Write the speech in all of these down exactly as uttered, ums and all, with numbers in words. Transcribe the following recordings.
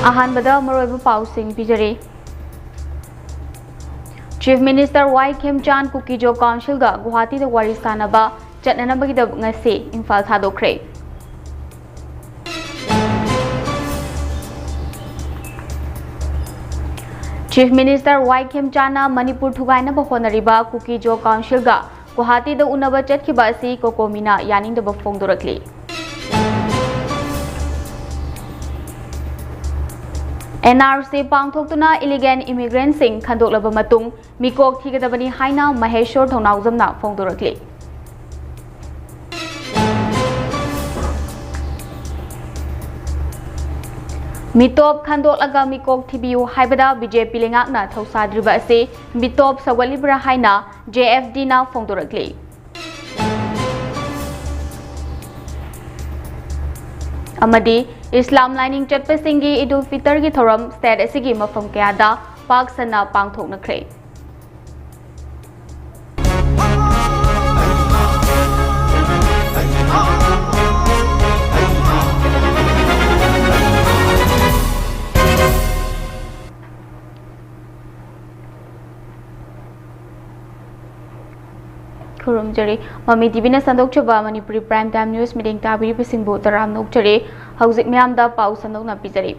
ꯑꯍꯥꯟꯕꯗ ꯃꯔꯨꯑꯣꯏꯕ ꯄꯥꯎꯁꯤꯡ ꯄꯤꯖꯔꯤ꯫ Chief Minister ꯋꯥꯏ ꯈꯦꯝꯆꯥꯟ ꯀꯨꯀꯤꯖꯣ Councilꯒ ꯒꯨꯋꯥꯍꯥꯇꯤꯗ ꯋꯥꯔꯤ ꯁꯥꯅꯕ ꯆꯠꯅꯅꯕꯒꯤꯗꯃꯛ ꯉꯁꯤ ꯏꯝꯐꯥꯜ ꯊꯥꯗꯣꯛꯈ꯭ꯔꯦ꯫ Chief Minister ꯋꯥꯏ ꯈꯦꯝꯆꯥꯟꯅ ꯃꯅꯤꯄꯨꯔ ꯊꯨꯒꯥꯏꯅꯕ ꯍꯣꯠꯅꯔꯤꯕ ꯀꯨꯀꯤꯖꯣ Councilꯒ ꯒꯨꯋꯥꯍꯥꯇꯤꯗ ꯎꯅꯕ ꯆꯠꯈꯤꯕ ꯑꯁꯤ ꯀꯣꯀꯣꯃꯤꯅ ꯌꯥꯅꯤꯡꯗꯕ ꯐꯣꯡꯗꯣꯔꯛꯂꯤ꯫ NRC ꯄꯥꯡꯊꯣꯛꯇꯨꯅ illegal immigrantꯁꯤꯡ ꯈꯟꯗꯣꯛꯂꯕ ꯃꯇꯨꯡ ꯃꯤꯀꯣꯛ ꯊꯤꯒꯗꯕꯅꯤ ꯍꯥꯏꯅ ꯃꯍꯦꯁꯣꯔ ꯊꯧꯅꯥꯎꯖꯝꯅ ꯐꯣꯡꯗꯣꯔꯛꯂꯤ꯫ ꯃꯤꯇꯣꯞ ꯈꯟꯗꯣꯛꯂꯒ ꯃꯤꯀꯣꯛ ꯊꯤꯕꯤꯌꯨ ꯍꯥꯏꯕꯗ BJP ꯂꯩꯉꯥꯛꯅ ꯊꯧꯁꯥꯗ꯭ꯔꯤꯕ ꯑꯁꯤ ꯃꯤꯇꯣꯞ ꯁꯧꯒꯠꯂꯤꯕ꯭ꯔꯥ ꯍꯥꯏꯅ JFDꯅ ꯐꯣꯡꯗꯣꯔꯛꯂꯤ꯫ ꯑꯃꯗꯤ ꯏꯁꯂꯥꯝ ꯂꯥꯏꯅꯤꯡ ꯆꯠꯄꯁꯤꯡꯒꯤ ꯏꯗꯨꯜ ꯐꯤꯇꯔꯒꯤ ꯊꯧꯔꯝ state ꯑꯁꯤꯒꯤ ꯃꯐꯝ ꯀꯌꯥꯗ ꯄꯥꯛ ꯁꯟꯅ ꯄꯥꯡꯊꯣꯛꯅꯈ꯭ꯔꯦ꯫ ꯈꯨꯔꯨꯝꯖꯔꯤ꯫ ꯃꯃꯤ TVꯅ ꯁꯟꯗꯣꯛꯆꯕ ꯃꯅꯤꯄꯨꯔꯤ Prime Time News ꯃꯤꯠꯌꯦꯡ ꯇꯥꯕꯤꯔꯤꯕꯁꯤꯡꯕꯨ ꯇꯔꯥꯝꯅ ꯑꯣꯛꯆꯔꯤ꯫ ꯍꯧꯖꯤꯛ ꯃꯤꯌꯥꯝꯗ ꯄꯥꯎ ꯁꯟꯗꯣꯛꯅ ꯄꯤꯖꯔꯤ꯫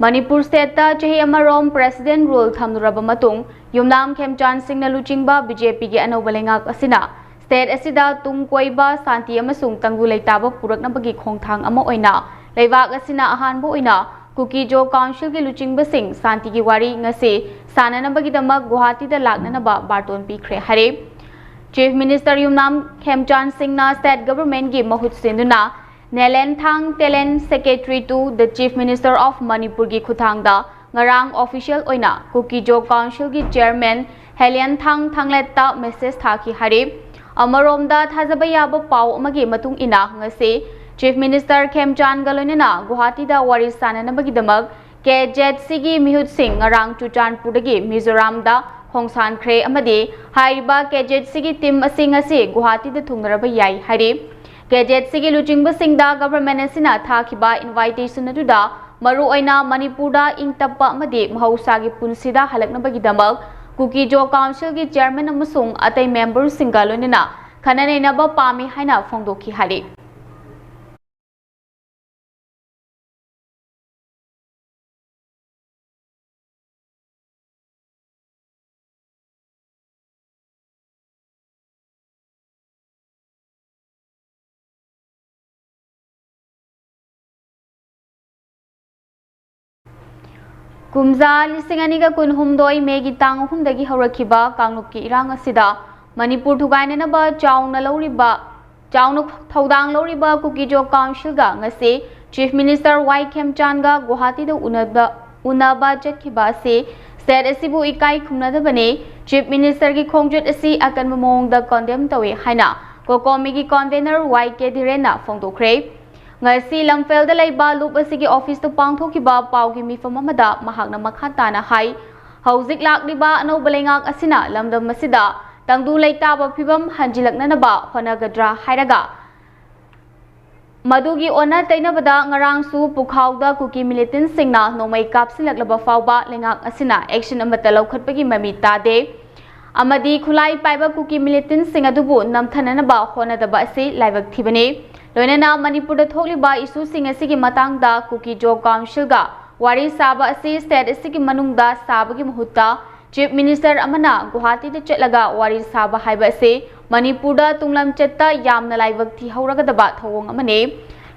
ꯃꯅꯤꯄꯨꯔ stateꯇ ꯆꯍꯤ ꯑꯃꯔꯣꯝ President Rule ꯊꯝꯂꯨꯔꯕ ꯃꯇꯨꯡ, ꯌꯨꯝꯅꯥꯝ ꯈꯦꯝꯆꯥꯟ ꯁꯤꯡꯅ ꯂꯨꯆꯤꯡꯕ BJPꯒꯤ ꯑꯅꯧꯕ ꯂꯩꯉꯥꯛ ꯑꯁꯤꯅ state ꯑꯁꯤꯗ ꯇꯨꯡ ꯀꯣꯏꯕ, ꯁꯥꯟꯇꯤ ꯑꯃꯁꯨꯡ ꯇꯪꯗꯨ ꯂꯩꯇꯥꯕ ꯄꯨꯔꯛꯅꯕꯒꯤ ꯈꯣꯡꯊꯥꯡ ꯑꯃ ꯑꯣꯏꯅ ꯂꯩꯕꯥꯛ ꯑꯁꯤꯅ ꯑꯍꯥꯟꯕ ꯑꯣꯏꯅ ꯀꯨꯀꯤꯖꯣ Councilꯒꯤ ꯂꯨꯆꯤꯡꯕꯁꯤꯡ ꯁꯥꯟꯇꯤꯒꯤ ꯋꯥꯔꯤ ꯉꯁꯤ ꯁꯥꯟꯅꯅꯕꯒꯤꯗꯃꯛ ꯒꯨꯋꯥꯍꯥꯇꯤꯗ ꯂꯥꯛꯅꯅꯕ ꯕꯥꯔꯇꯣꯟ ꯄꯤꯈ꯭ꯔꯦ ꯍꯥꯏꯔꯦ꯫ Chief Minister ꯌꯨꯝꯅꯥꯝ ꯈꯦꯝꯆꯥꯟ ꯁꯤꯡꯅ state governmentꯒꯤ ꯃꯍꯨꯠ ꯁꯤꯟꯗꯨꯅ Nalenthanglalen, Secretary to the Chief Minister of Manipurꯒꯤ ꯈꯨꯠꯊꯥꯡꯗ ꯉꯔꯥꯡ official ꯑꯣꯏꯅ ꯀꯨꯀꯤꯖꯣ Councilꯒꯤ Chairman Helianthang Thanglet ꯇ message ꯊꯥꯈꯤ ꯍꯥꯏꯔꯤ꯫ ꯑꯃꯔꯣꯝꯗ ꯊꯥꯖꯕ ꯌꯥꯕ ꯄꯥꯎ ꯑꯃꯒꯤ ꯃꯇꯨꯡ ꯏꯟꯅ ꯉꯁꯤ Chief Minister ꯈꯦꯝꯆꯥꯟꯒ ꯂꯣꯏꯅꯅ ꯒꯨꯋꯥꯍꯥꯇꯤꯗ ꯋꯥꯔꯤ ꯁꯥꯅꯅꯕꯒꯤꯗꯃꯛ KZCꯒꯤ ꯃꯤꯍꯨꯠꯁꯤꯡ ꯉꯔꯥꯡ ꯆꯨꯔꯆꯥꯟꯄꯨꯔꯗꯒꯤ ꯃꯤꯖꯣꯔꯥꯝꯗ ꯈꯣꯡꯁꯥꯟꯈ꯭ꯔꯦ ꯑꯃꯗꯤ ꯍꯥꯏꯔꯤꯕ KZCꯒꯤ team ꯑꯁꯤ ꯉꯁꯤ ꯒꯨꯋꯥꯍꯥꯇꯤꯗ ꯊꯨꯡꯅꯔꯕ ꯌꯥꯏ ꯍꯥꯏꯔꯤ꯫ KZCꯒꯤ ꯂꯨꯆꯤꯡꯕꯁꯤꯡꯗ government ꯑꯁꯤꯅ ꯊꯥꯈꯤꯕ invitation ꯑꯗꯨꯗ ꯃꯔꯨꯑꯣꯏꯅ ꯃꯅꯤꯄꯨꯔꯗ ꯏꯪ ꯇꯞꯄ ꯑꯃꯗꯤ ꯃꯍꯧꯁꯥꯒꯤ ꯄꯨꯟꯁꯤꯗ ꯍꯜꯂꯛꯅꯕꯒꯤꯗꯃꯛ ꯀꯨꯀꯤꯖꯣ ꯀꯥꯎꯟꯁꯤꯜꯒꯤ ꯆꯤꯌꯔꯃꯦꯟ ꯑꯃꯁꯨꯡ ꯑꯇꯩ ꯃꯦꯝꯕꯔꯁꯤꯡꯒ ꯂꯣꯏꯅꯅ ꯈꯟꯅ ꯅꯩꯅꯕ ꯄꯥꯝꯃꯤ ꯍꯥꯏꯅ ꯐꯣꯡꯗꯣꯛꯈꯤ ꯍꯥꯏꯔꯤ꯫ ꯀꯨꯝꯖꯥ ꯂꯤꯁꯤꯡ ꯑꯅꯤꯒ ꯀꯨꯟꯍꯨꯝꯗꯣꯏ ꯃꯦꯒꯤ ꯇꯥꯡ ꯑꯍꯨꯝꯗꯒꯤ ꯍꯧꯔꯛꯈꯤꯕ ꯀꯥꯡꯂꯨꯞꯀꯤ ꯏꯔꯥꯡ ꯑꯁꯤꯗ ꯃꯅꯤꯄꯨꯔ ꯊꯨꯒꯥꯏꯅꯅꯕ ꯆꯥꯎꯅ ꯂꯧꯔꯤꯕ, ꯆꯥꯎꯅ ꯊꯧꯗꯥꯡ ꯂꯧꯔꯤꯕ ꯀꯨꯀꯤꯖꯣ ꯀꯥꯎꯟꯁꯤꯜꯒ ꯉꯁꯤ ꯆꯤꯐ ꯃꯤꯅꯤꯁꯇꯔ ꯋꯥꯏ ꯈꯦꯝꯆꯥꯟꯒ ꯒꯨꯋꯥꯍꯥꯇꯤꯗ ꯎꯅꯕ, ꯎꯅꯕ ꯆꯠꯈꯤꯕ ꯑꯁꯤ ꯁ꯭ꯇꯦꯠ ꯑꯁꯤꯕꯨ ꯏꯀꯥꯏ ꯈꯨꯝꯅꯗꯕꯅꯤ꯫ ꯆꯤꯐ ꯃꯤꯅꯤꯁꯇꯔꯒꯤ ꯈꯣꯡꯆꯠ ꯑꯁꯤ ꯑꯀꯟꯕ ꯃꯑꯣꯡꯗ ꯀꯣꯟꯗꯦꯝ ꯇꯧꯏ ꯍꯥꯏꯅ ꯀꯣꯀꯣꯃꯤꯒꯤ ꯀꯣꯟꯚꯦꯅꯔ ꯋꯥꯏ ꯀꯦ ꯙꯤꯔꯦꯟꯅ ꯐꯣꯡꯗꯣꯛꯈ꯭ꯔꯦ꯫ ꯉꯁꯤ ꯂꯝꯐꯦꯜꯗ ꯂꯩꯕ ꯂꯨꯞ ꯑꯁꯤꯒꯤ ꯑꯣꯐꯤꯁꯇ ꯄꯥꯡꯊꯣꯛꯈꯤꯕ ꯄꯥꯎꯒꯤ ꯃꯤꯐꯝ ꯑꯃꯗ ꯃꯍꯥꯛꯅ ꯃꯈꯥ ꯇꯥꯅ ꯍꯥꯏ, ꯍꯧꯖꯤꯛ ꯂꯥꯛꯂꯤꯕ ꯑꯅꯧꯕ ꯂꯩꯉꯥꯛ ꯑꯁꯤꯅ ꯂꯝꯗꯝ ꯑꯁꯤꯗ ꯇꯪꯗꯨ ꯂꯩꯇꯥꯕ ꯐꯤꯕꯝ ꯍꯟꯖꯤꯜꯂꯛꯅꯅꯕ ꯍꯣꯠꯅꯒꯗ꯭ꯔꯥ ꯍꯥꯏꯔꯒ, ꯃꯗꯨꯒꯤ ꯑꯣꯟꯅ ꯇꯩꯅꯕꯗ ꯉꯔꯥꯡꯁꯨ ꯄꯨꯈꯥꯎꯗ ꯀꯨꯀꯤ ꯃꯤꯂꯤꯇꯦꯟꯁꯤꯡꯅ ꯅꯣꯡꯃꯩ ꯀꯥꯞꯁꯤꯜꯂꯛꯂꯕ ꯐꯥꯎꯕ ꯂꯩꯉꯥꯛ ꯑꯁꯤꯅ ꯑꯦꯛꯁꯟ ꯑꯃꯠꯇ ꯂꯧꯈꯠꯄꯒꯤ ꯃꯃꯤ ꯇꯥꯗꯦ ꯑꯃꯗꯤ ꯈꯨꯠꯂꯥꯏ ꯄꯥꯏꯕ ꯀꯨꯀꯤ ꯃꯤꯂꯤꯇꯦꯟꯁꯤꯡ ꯑꯗꯨꯕꯨ ꯅꯝꯊꯅꯅꯕ ꯍꯣꯠꯅꯗꯕ ꯑꯁꯤ ꯂꯥꯏꯕꯛ ꯊꯤꯕꯅꯤ꯫ ꯂꯣꯏꯅꯅ ꯃꯅꯤꯄꯨꯔꯗ ꯊꯣꯛꯂꯤꯕ ꯏꯁꯨꯁꯤꯡ ꯑꯁꯤꯒꯤ ꯃꯇꯥꯡꯗ ꯀꯨꯀꯤꯖꯣ ꯀꯥꯎꯟꯁꯤꯜꯒ ꯋꯥꯔꯤ ꯁꯥꯕ ꯑꯁꯤ ꯁ꯭ꯇꯦꯠ ꯑꯁꯤꯒꯤ ꯃꯅꯨꯡꯗ ꯁꯥꯕꯒꯤ ꯃꯍꯨꯠꯇ ꯆꯤꯐ ꯃꯤꯅꯤꯁꯇꯔ ꯑꯃꯅ ꯒꯨꯋꯥꯍꯥꯇꯤꯗ ꯆꯠꯂꯒ ꯋꯥꯔꯤ ꯁꯥꯕ ꯍꯥꯏꯕ ꯑꯁꯤ ꯃꯅꯤꯄꯨꯔꯗ ꯇꯨꯡꯂꯝꯆꯠꯇ ꯌꯥꯝꯅ ꯂꯥꯏꯕꯛ ꯊꯤꯍꯧꯔꯒꯗꯕ ꯊꯧꯑꯣꯡ ꯑꯃꯅꯤ꯫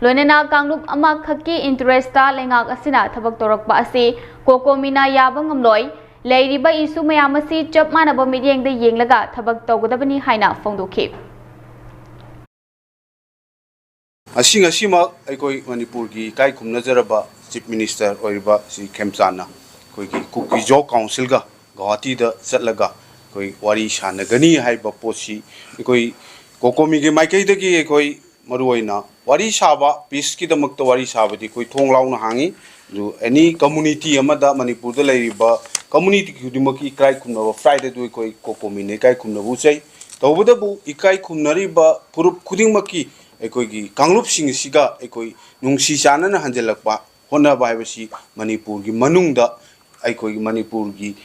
ꯂꯣꯏꯅꯅ ꯀꯥꯡꯂꯨꯞ ꯑꯃꯈꯛꯀꯤ ꯏꯟꯇꯔꯦꯁꯇ ꯂꯩꯉꯥꯛ ꯑꯁꯤꯅ ꯊꯕꯛ ꯇꯧꯔꯛꯄ ꯑꯁꯤ ꯀꯣꯀꯣꯃꯤꯅ ꯌꯥꯕ ꯉꯝꯂꯣꯏ꯫ ꯂꯩꯔꯤꯕ ꯏꯁꯨ ꯃꯌꯥꯝ ꯑꯁꯤ ꯆꯞ ꯃꯥꯟꯅꯕ ꯃꯤꯠꯌꯦꯡꯗ ꯌꯦꯡꯂꯒ ꯊꯕꯛ ꯇꯧꯒꯗꯕꯅꯤ ꯍꯥꯏꯅ ꯐꯣꯡꯗꯣꯛꯈꯤ꯫ ꯉꯁꯤ ꯉꯁꯤꯃꯛ ꯑꯩꯈꯣꯏ ꯃꯅꯤꯄꯨꯔꯒꯤ ꯏꯀꯥꯏ ꯈꯨꯝꯅꯖꯔꯕ ꯆꯤꯐ ꯃꯤꯅꯤꯁꯇꯔ ꯑꯣꯏꯔꯤꯕ ꯁ꯭ꯔꯤ ꯈꯦꯝꯆꯥꯟꯅ ꯑꯩꯈꯣꯏꯒꯤ ꯀꯨꯀꯤꯖꯣ ꯀꯥꯎꯟꯁꯤꯜꯒ ꯒꯧꯍꯥꯇꯤꯗ ꯆꯠꯂꯒ ꯑꯩꯈꯣꯏ ꯋꯥꯔꯤ ꯁꯥꯟꯅꯒꯅꯤ ꯍꯥꯏꯕ ꯄꯣꯠꯁꯤ ꯑꯩꯈꯣꯏ ꯀꯣꯀꯣꯃꯤꯒꯤ ꯃꯥꯏꯀꯩꯗꯒꯤ ꯑꯩꯈꯣꯏ ꯃꯔꯨꯑꯣꯏꯅ ꯋꯥꯔꯤ ꯁꯥꯕ, ꯄꯤꯁꯀꯤꯗꯃꯛꯇ ꯋꯥꯔꯤ ꯁꯥꯕꯗꯤ ꯑꯩꯈꯣꯏ ꯊꯣꯡ ꯂꯥꯎꯅ ꯍꯥꯡꯉꯤ꯫ ꯑꯗꯨ ꯑꯦꯅꯤ ꯀꯝꯃꯨꯅꯤꯇꯤ ꯑꯃꯗ, ꯃꯅꯤꯄꯨꯔꯗ ꯂꯩꯔꯤꯕ ꯀꯝꯃꯨꯅꯤꯇꯤ ꯈꯨꯗꯤꯡꯃꯛꯀꯤ ꯏꯀꯥꯏ ꯈꯨꯝꯅꯕ ꯐ꯭ꯔꯥꯏꯗꯦꯗꯨ ꯑꯩꯈꯣꯏ ꯀꯣꯀꯣꯃꯤꯅ ꯏꯀꯥꯏ ꯈꯨꯝꯅꯕ ꯎꯠꯆꯩ꯫ ꯇꯧꯕꯇꯕꯨ ꯏꯀꯥꯏ ꯈꯨꯝꯅꯔꯤꯕ ꯐꯨꯔꯨꯞ ꯈꯨꯗꯤꯡꯃꯛꯀꯤ ꯑꯩꯈꯣꯏꯒꯤ ꯀꯥꯡꯂꯨꯞꯁꯤꯡ ꯑꯁꯤꯒ ꯑꯩꯈꯣꯏ ꯅꯨꯡꯁꯤ ꯆꯥꯟꯅꯅ ꯍꯟꯖꯤꯜꯂꯛꯄ, ꯍꯣꯠꯅꯕ ꯍꯥꯏꯕꯁꯤ ꯃꯅꯤꯄꯨꯔꯒꯤ ꯃꯅꯨꯡꯗ, ꯑꯩꯈꯣꯏꯒꯤ ꯃꯅꯤꯄꯨꯔꯒꯤ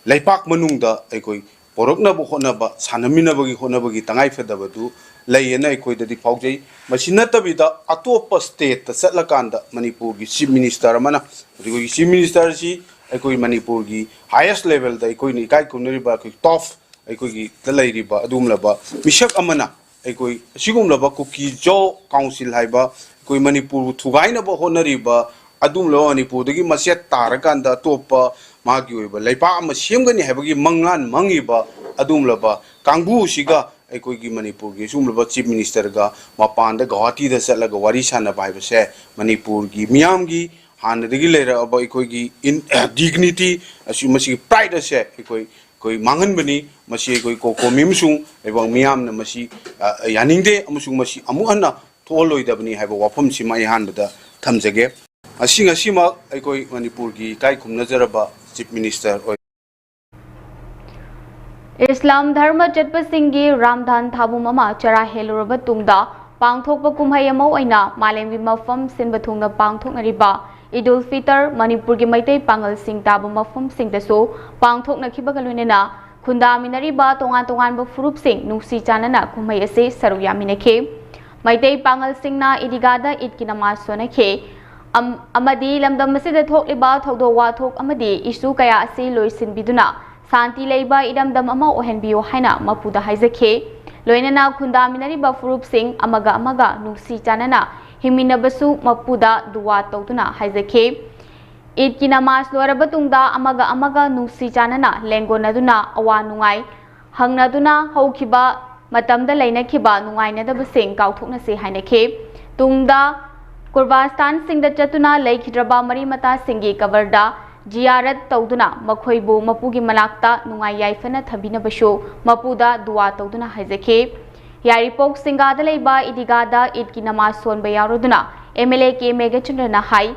ꯂꯩꯄꯥꯛ ꯃꯅꯨꯡꯗ ꯑꯩꯈꯣꯏ ꯄꯣꯔꯛꯅꯕ ꯍꯣꯠꯅꯕ, ꯁꯥꯟꯅꯃꯤꯟꯅꯕꯒꯤ ꯍꯣꯠꯅꯕꯒꯤ ꯇꯉꯥꯏ ꯐꯗꯕꯗꯨ ꯂꯩꯌꯦꯅ ꯑꯩꯈꯣꯏꯗꯗꯤ ꯐꯥꯎꯖꯩ꯫ ꯃꯁꯤ ꯅꯠꯇꯕꯤꯗ ꯑꯇꯣꯞꯄ stateꯇ ꯆꯠꯂꯀꯥꯟꯗ ꯃꯅꯤꯄꯨꯔꯒꯤ Chief Minister ꯑꯃꯅ, ꯑꯩꯈꯣꯏꯒꯤ Chief Ministerꯁꯤ ꯑꯩꯈꯣꯏ ꯃꯅꯤꯄꯨꯔꯒꯤ highest levelꯗ ꯑꯩꯈꯣꯏꯅ ꯏꯀꯥꯏ ꯈꯨꯝꯅꯔꯤꯕ ꯑꯩꯈꯣꯏ top ꯑꯩꯈꯣꯏꯒꯤꯗ ꯂꯩꯔꯤꯕ ꯑꯗꯨꯒꯨꯝꯂꯕ ꯃꯤꯁꯛ ꯑꯃꯅ ꯑꯩꯈꯣꯏ ꯑꯁꯤꯒꯨꯝꯂꯕ ꯀꯨꯀꯤ ꯖꯣ ꯀꯥꯎꯟꯁꯤꯜ ꯍꯥꯏꯕ ꯑꯩꯈꯣꯏ ꯃꯅꯤꯄꯨꯔꯕꯨ ꯊꯨꯒꯥꯏꯅꯕ ꯍꯣꯠꯅꯔꯤꯕ ꯑꯗꯨꯒꯨꯝꯂꯕ ꯃꯅꯤꯄꯨꯔꯗꯒꯤ ꯃꯆꯦꯠ ꯇꯥꯔꯀꯥꯟꯗ ꯑꯇꯣꯞꯄ ꯃꯥꯒꯤ ꯑꯣꯏꯕ ꯂꯩꯄꯥꯛ ꯑꯃ ꯁꯦꯝꯒꯅꯤ ꯍꯥꯏꯕꯒꯤ ꯃꯪꯂꯥꯟ ꯃꯪꯉꯤꯕ ꯑꯗꯨꯒꯨꯝꯂꯕ ꯀꯥꯡꯕꯨꯁꯤꯒ ꯑꯩꯈꯣꯏꯒꯤ ꯃꯅꯤꯄꯨꯔꯒꯤ ꯑꯁꯤꯒꯨꯝꯂꯕ Chief Ministerꯒ ꯃꯄꯥꯟꯗ ꯒꯧꯍꯥꯇꯤꯗ ꯆꯠꯂꯒ ꯋꯥꯔꯤ ꯁꯥꯟꯅꯕ ꯍꯥꯏꯕꯁꯦ ꯃꯅꯤꯄꯨꯔꯒꯤ ꯃꯤꯌꯥꯝꯒꯤ ꯍꯥꯟꯅꯗꯒꯤ ꯂꯩꯔꯛꯑꯕ ꯑꯩꯈꯣꯏꯒꯤ in-, dignity ꯑꯁꯤ, ꯃꯁꯤꯒꯤ pride ꯑꯁꯦ ꯑꯩꯈꯣꯏ, ꯑꯩꯈꯣꯏ ꯃꯥꯡꯍꯟꯕꯅꯤ꯫ ꯃꯁꯤ ꯑꯩꯈꯣꯏ ꯀꯣꯀꯣꯃꯤ ꯑꯃꯁꯨꯡ ꯂꯩꯕꯥꯛ ꯃꯤꯌꯥꯝꯅ ꯃꯁꯤ, ꯑ, ꯌꯥꯅꯤꯡꯗꯦ ꯑꯃꯁꯨꯡ ꯃꯁꯤ ꯑꯃꯨꯛ ꯍꯟꯅ ꯊꯣꯛꯍꯜꯂꯣꯏꯗꯕꯅꯤ ꯍꯥꯏꯕ ꯋꯥꯐꯝꯁꯤꯃ ꯑꯩ ꯑꯍꯥꯟꯕꯗ ꯊꯝꯖꯒꯦ꯫ ꯉꯁꯤ, ꯉꯁꯤꯃꯛ ꯑꯩꯈꯣꯏ ꯃꯅꯤꯄꯨꯔꯒꯤ ꯏꯀꯥꯏ ꯈꯨꯝꯅꯖꯔꯕ Chief Minister ꯑꯣꯏ- ꯏꯁꯂꯥꯝ ꯙꯔꯃ ꯆꯠꯄꯁꯤꯡꯒꯤ ꯔꯥꯝꯙꯥꯟ ꯊꯥꯕꯨꯝ ꯑꯃ ꯆꯔꯥ ꯍꯦꯜꯂꯨꯔꯕ ꯇꯨꯡꯗ ꯄꯥꯡꯊꯣꯛꯄ ꯀꯨꯝꯍꯩ ꯑꯃ ꯑꯣꯏꯅ ꯃꯥꯂꯦꯝꯒꯤ ꯃꯐꯝ ꯁꯤꯟꯕ ꯊꯨꯡꯅ ꯄꯥꯡꯊꯣꯛꯅꯔꯤꯕ ꯏꯗ ꯎꯜ ꯐꯤꯇꯔ ꯃꯅꯤꯄꯨꯔꯒꯤ ꯃꯩꯇꯩ ꯄꯥꯉꯜꯁꯤꯡ ꯇꯥꯕ ꯃꯐꯝꯁꯤꯡꯗꯁꯨ ꯄꯥꯡꯊꯣꯛꯅꯈꯤꯕꯒ ꯂꯣꯏꯅꯅ ꯈꯨꯟꯗꯥꯃꯤꯟꯅꯔꯤꯕ ꯇꯣꯉꯥꯟ ꯇꯣꯉꯥꯟꯕ ꯐꯨꯔꯨꯞꯁꯤꯡ ꯅꯨꯡꯁꯤ ꯆꯥꯟꯅꯅ ꯀꯨꯝꯍꯩ ꯑꯁꯤ ꯁꯔꯨꯛ ꯌꯥꯃꯤꯟꯅꯈꯤ꯫ ꯃꯩꯇꯩ ꯄꯥꯉꯜꯁꯤꯡꯅ ꯏꯗꯤꯒꯥꯗ ꯏꯗꯀꯤ ꯅꯃꯥꯖ ꯁꯣꯟꯅꯈꯤ꯫ ꯑꯝ-, ꯑꯃꯗꯤ ꯂꯝꯗꯝ ꯑꯁꯤꯗ ꯊꯣꯛꯂꯤꯕ ꯊꯧꯗꯣꯛ ꯋꯥꯊꯣꯛ ꯑꯃꯗꯤ ꯏꯁꯨ ꯀꯌꯥ ꯑꯁꯤ ꯂꯣꯏꯁꯤꯟꯕꯤꯗꯨꯅ ꯁꯥꯟꯇꯤ ꯂꯩꯕ ꯏꯔꯝꯗꯝ ꯑꯃ ꯑꯣꯏꯍꯟꯕꯤꯌꯨ ꯍꯥꯏꯅ ꯃꯄꯨꯗ ꯍꯥꯏꯖꯈꯤ꯫ ꯂꯣꯏꯅꯅ ꯈꯨꯟꯗꯥꯃꯤꯟꯅꯔꯤꯕ ꯐꯨꯔꯨꯞꯁꯤꯡ ꯑꯃꯒ ꯑꯃꯒ ꯅꯨꯡꯁꯤ ꯆꯥꯟꯅꯅ ꯍꯤꯡꯃꯤꯟꯅꯕꯁꯨ ꯃꯄꯨꯗ ꯗꯨꯋꯥ ꯇꯧꯗꯨꯅ ꯍꯥꯏꯖꯈꯤ꯫ ꯏꯗꯀꯤ ꯅꯃꯥꯖ ꯂꯣꯏꯔꯕ ꯇꯨꯡꯗ ꯑꯃꯒ ꯑꯃꯒ ꯅꯨꯡꯁꯤ ꯆꯥꯟꯅꯅ ꯂꯦꯡꯒꯣꯟꯅꯗꯨꯅ ꯑꯋꯥ ꯅꯨꯡꯉꯥꯏ ꯍꯪꯅꯗꯨꯅ ꯍꯧꯈꯤꯕ ꯃꯇꯝꯗ ꯂꯩꯅꯈꯤꯕ ꯅꯨꯡꯉꯥꯏꯅꯗꯕꯁꯤꯡ ꯀꯥꯎꯊꯣꯛꯅꯁꯤ ꯍꯥꯏꯅꯈꯤ꯫ ꯇꯨꯡꯗ ꯀꯨꯔꯕꯥꯁꯊꯥꯟꯁꯤꯡꯗ ꯆꯠꯇꯨꯅ ꯂꯩꯈꯤꯗ꯭ꯔꯕ ꯃꯔꯤ ꯃꯇꯥꯁꯤꯡꯒꯤ ꯀꯕꯔꯗ ꯖꯤꯌꯥꯔꯠ ꯇꯧꯗꯨꯅ ꯃꯈꯣꯏꯕꯨ ꯃꯄꯨꯒꯤ ꯃꯅꯥꯛꯇ ꯅꯨꯡꯉꯥꯏ ꯌꯥꯏꯐꯅ ꯊꯝꯕꯤꯅꯕꯁꯨ ꯃꯄꯨꯗ ꯗꯨꯋꯥ ꯇꯧꯗꯨꯅ ꯍꯥꯏꯖꯈꯤ꯫ ꯌꯥꯏꯔꯤꯄꯣꯛ ꯁꯤꯡꯒꯥꯗ ꯂꯩꯕ ꯏꯗꯤꯒꯥꯗ ꯏꯗꯀꯤ ꯅꯃꯥꯖ ꯁꯣꯟꯕ ꯌꯥꯎꯔꯗꯨꯅ ꯑꯦꯝ ꯑꯦꯜ ꯑꯦ ꯀꯦ ꯃꯦꯘꯆꯟꯗ꯭ꯔꯅ ꯍꯥꯏ,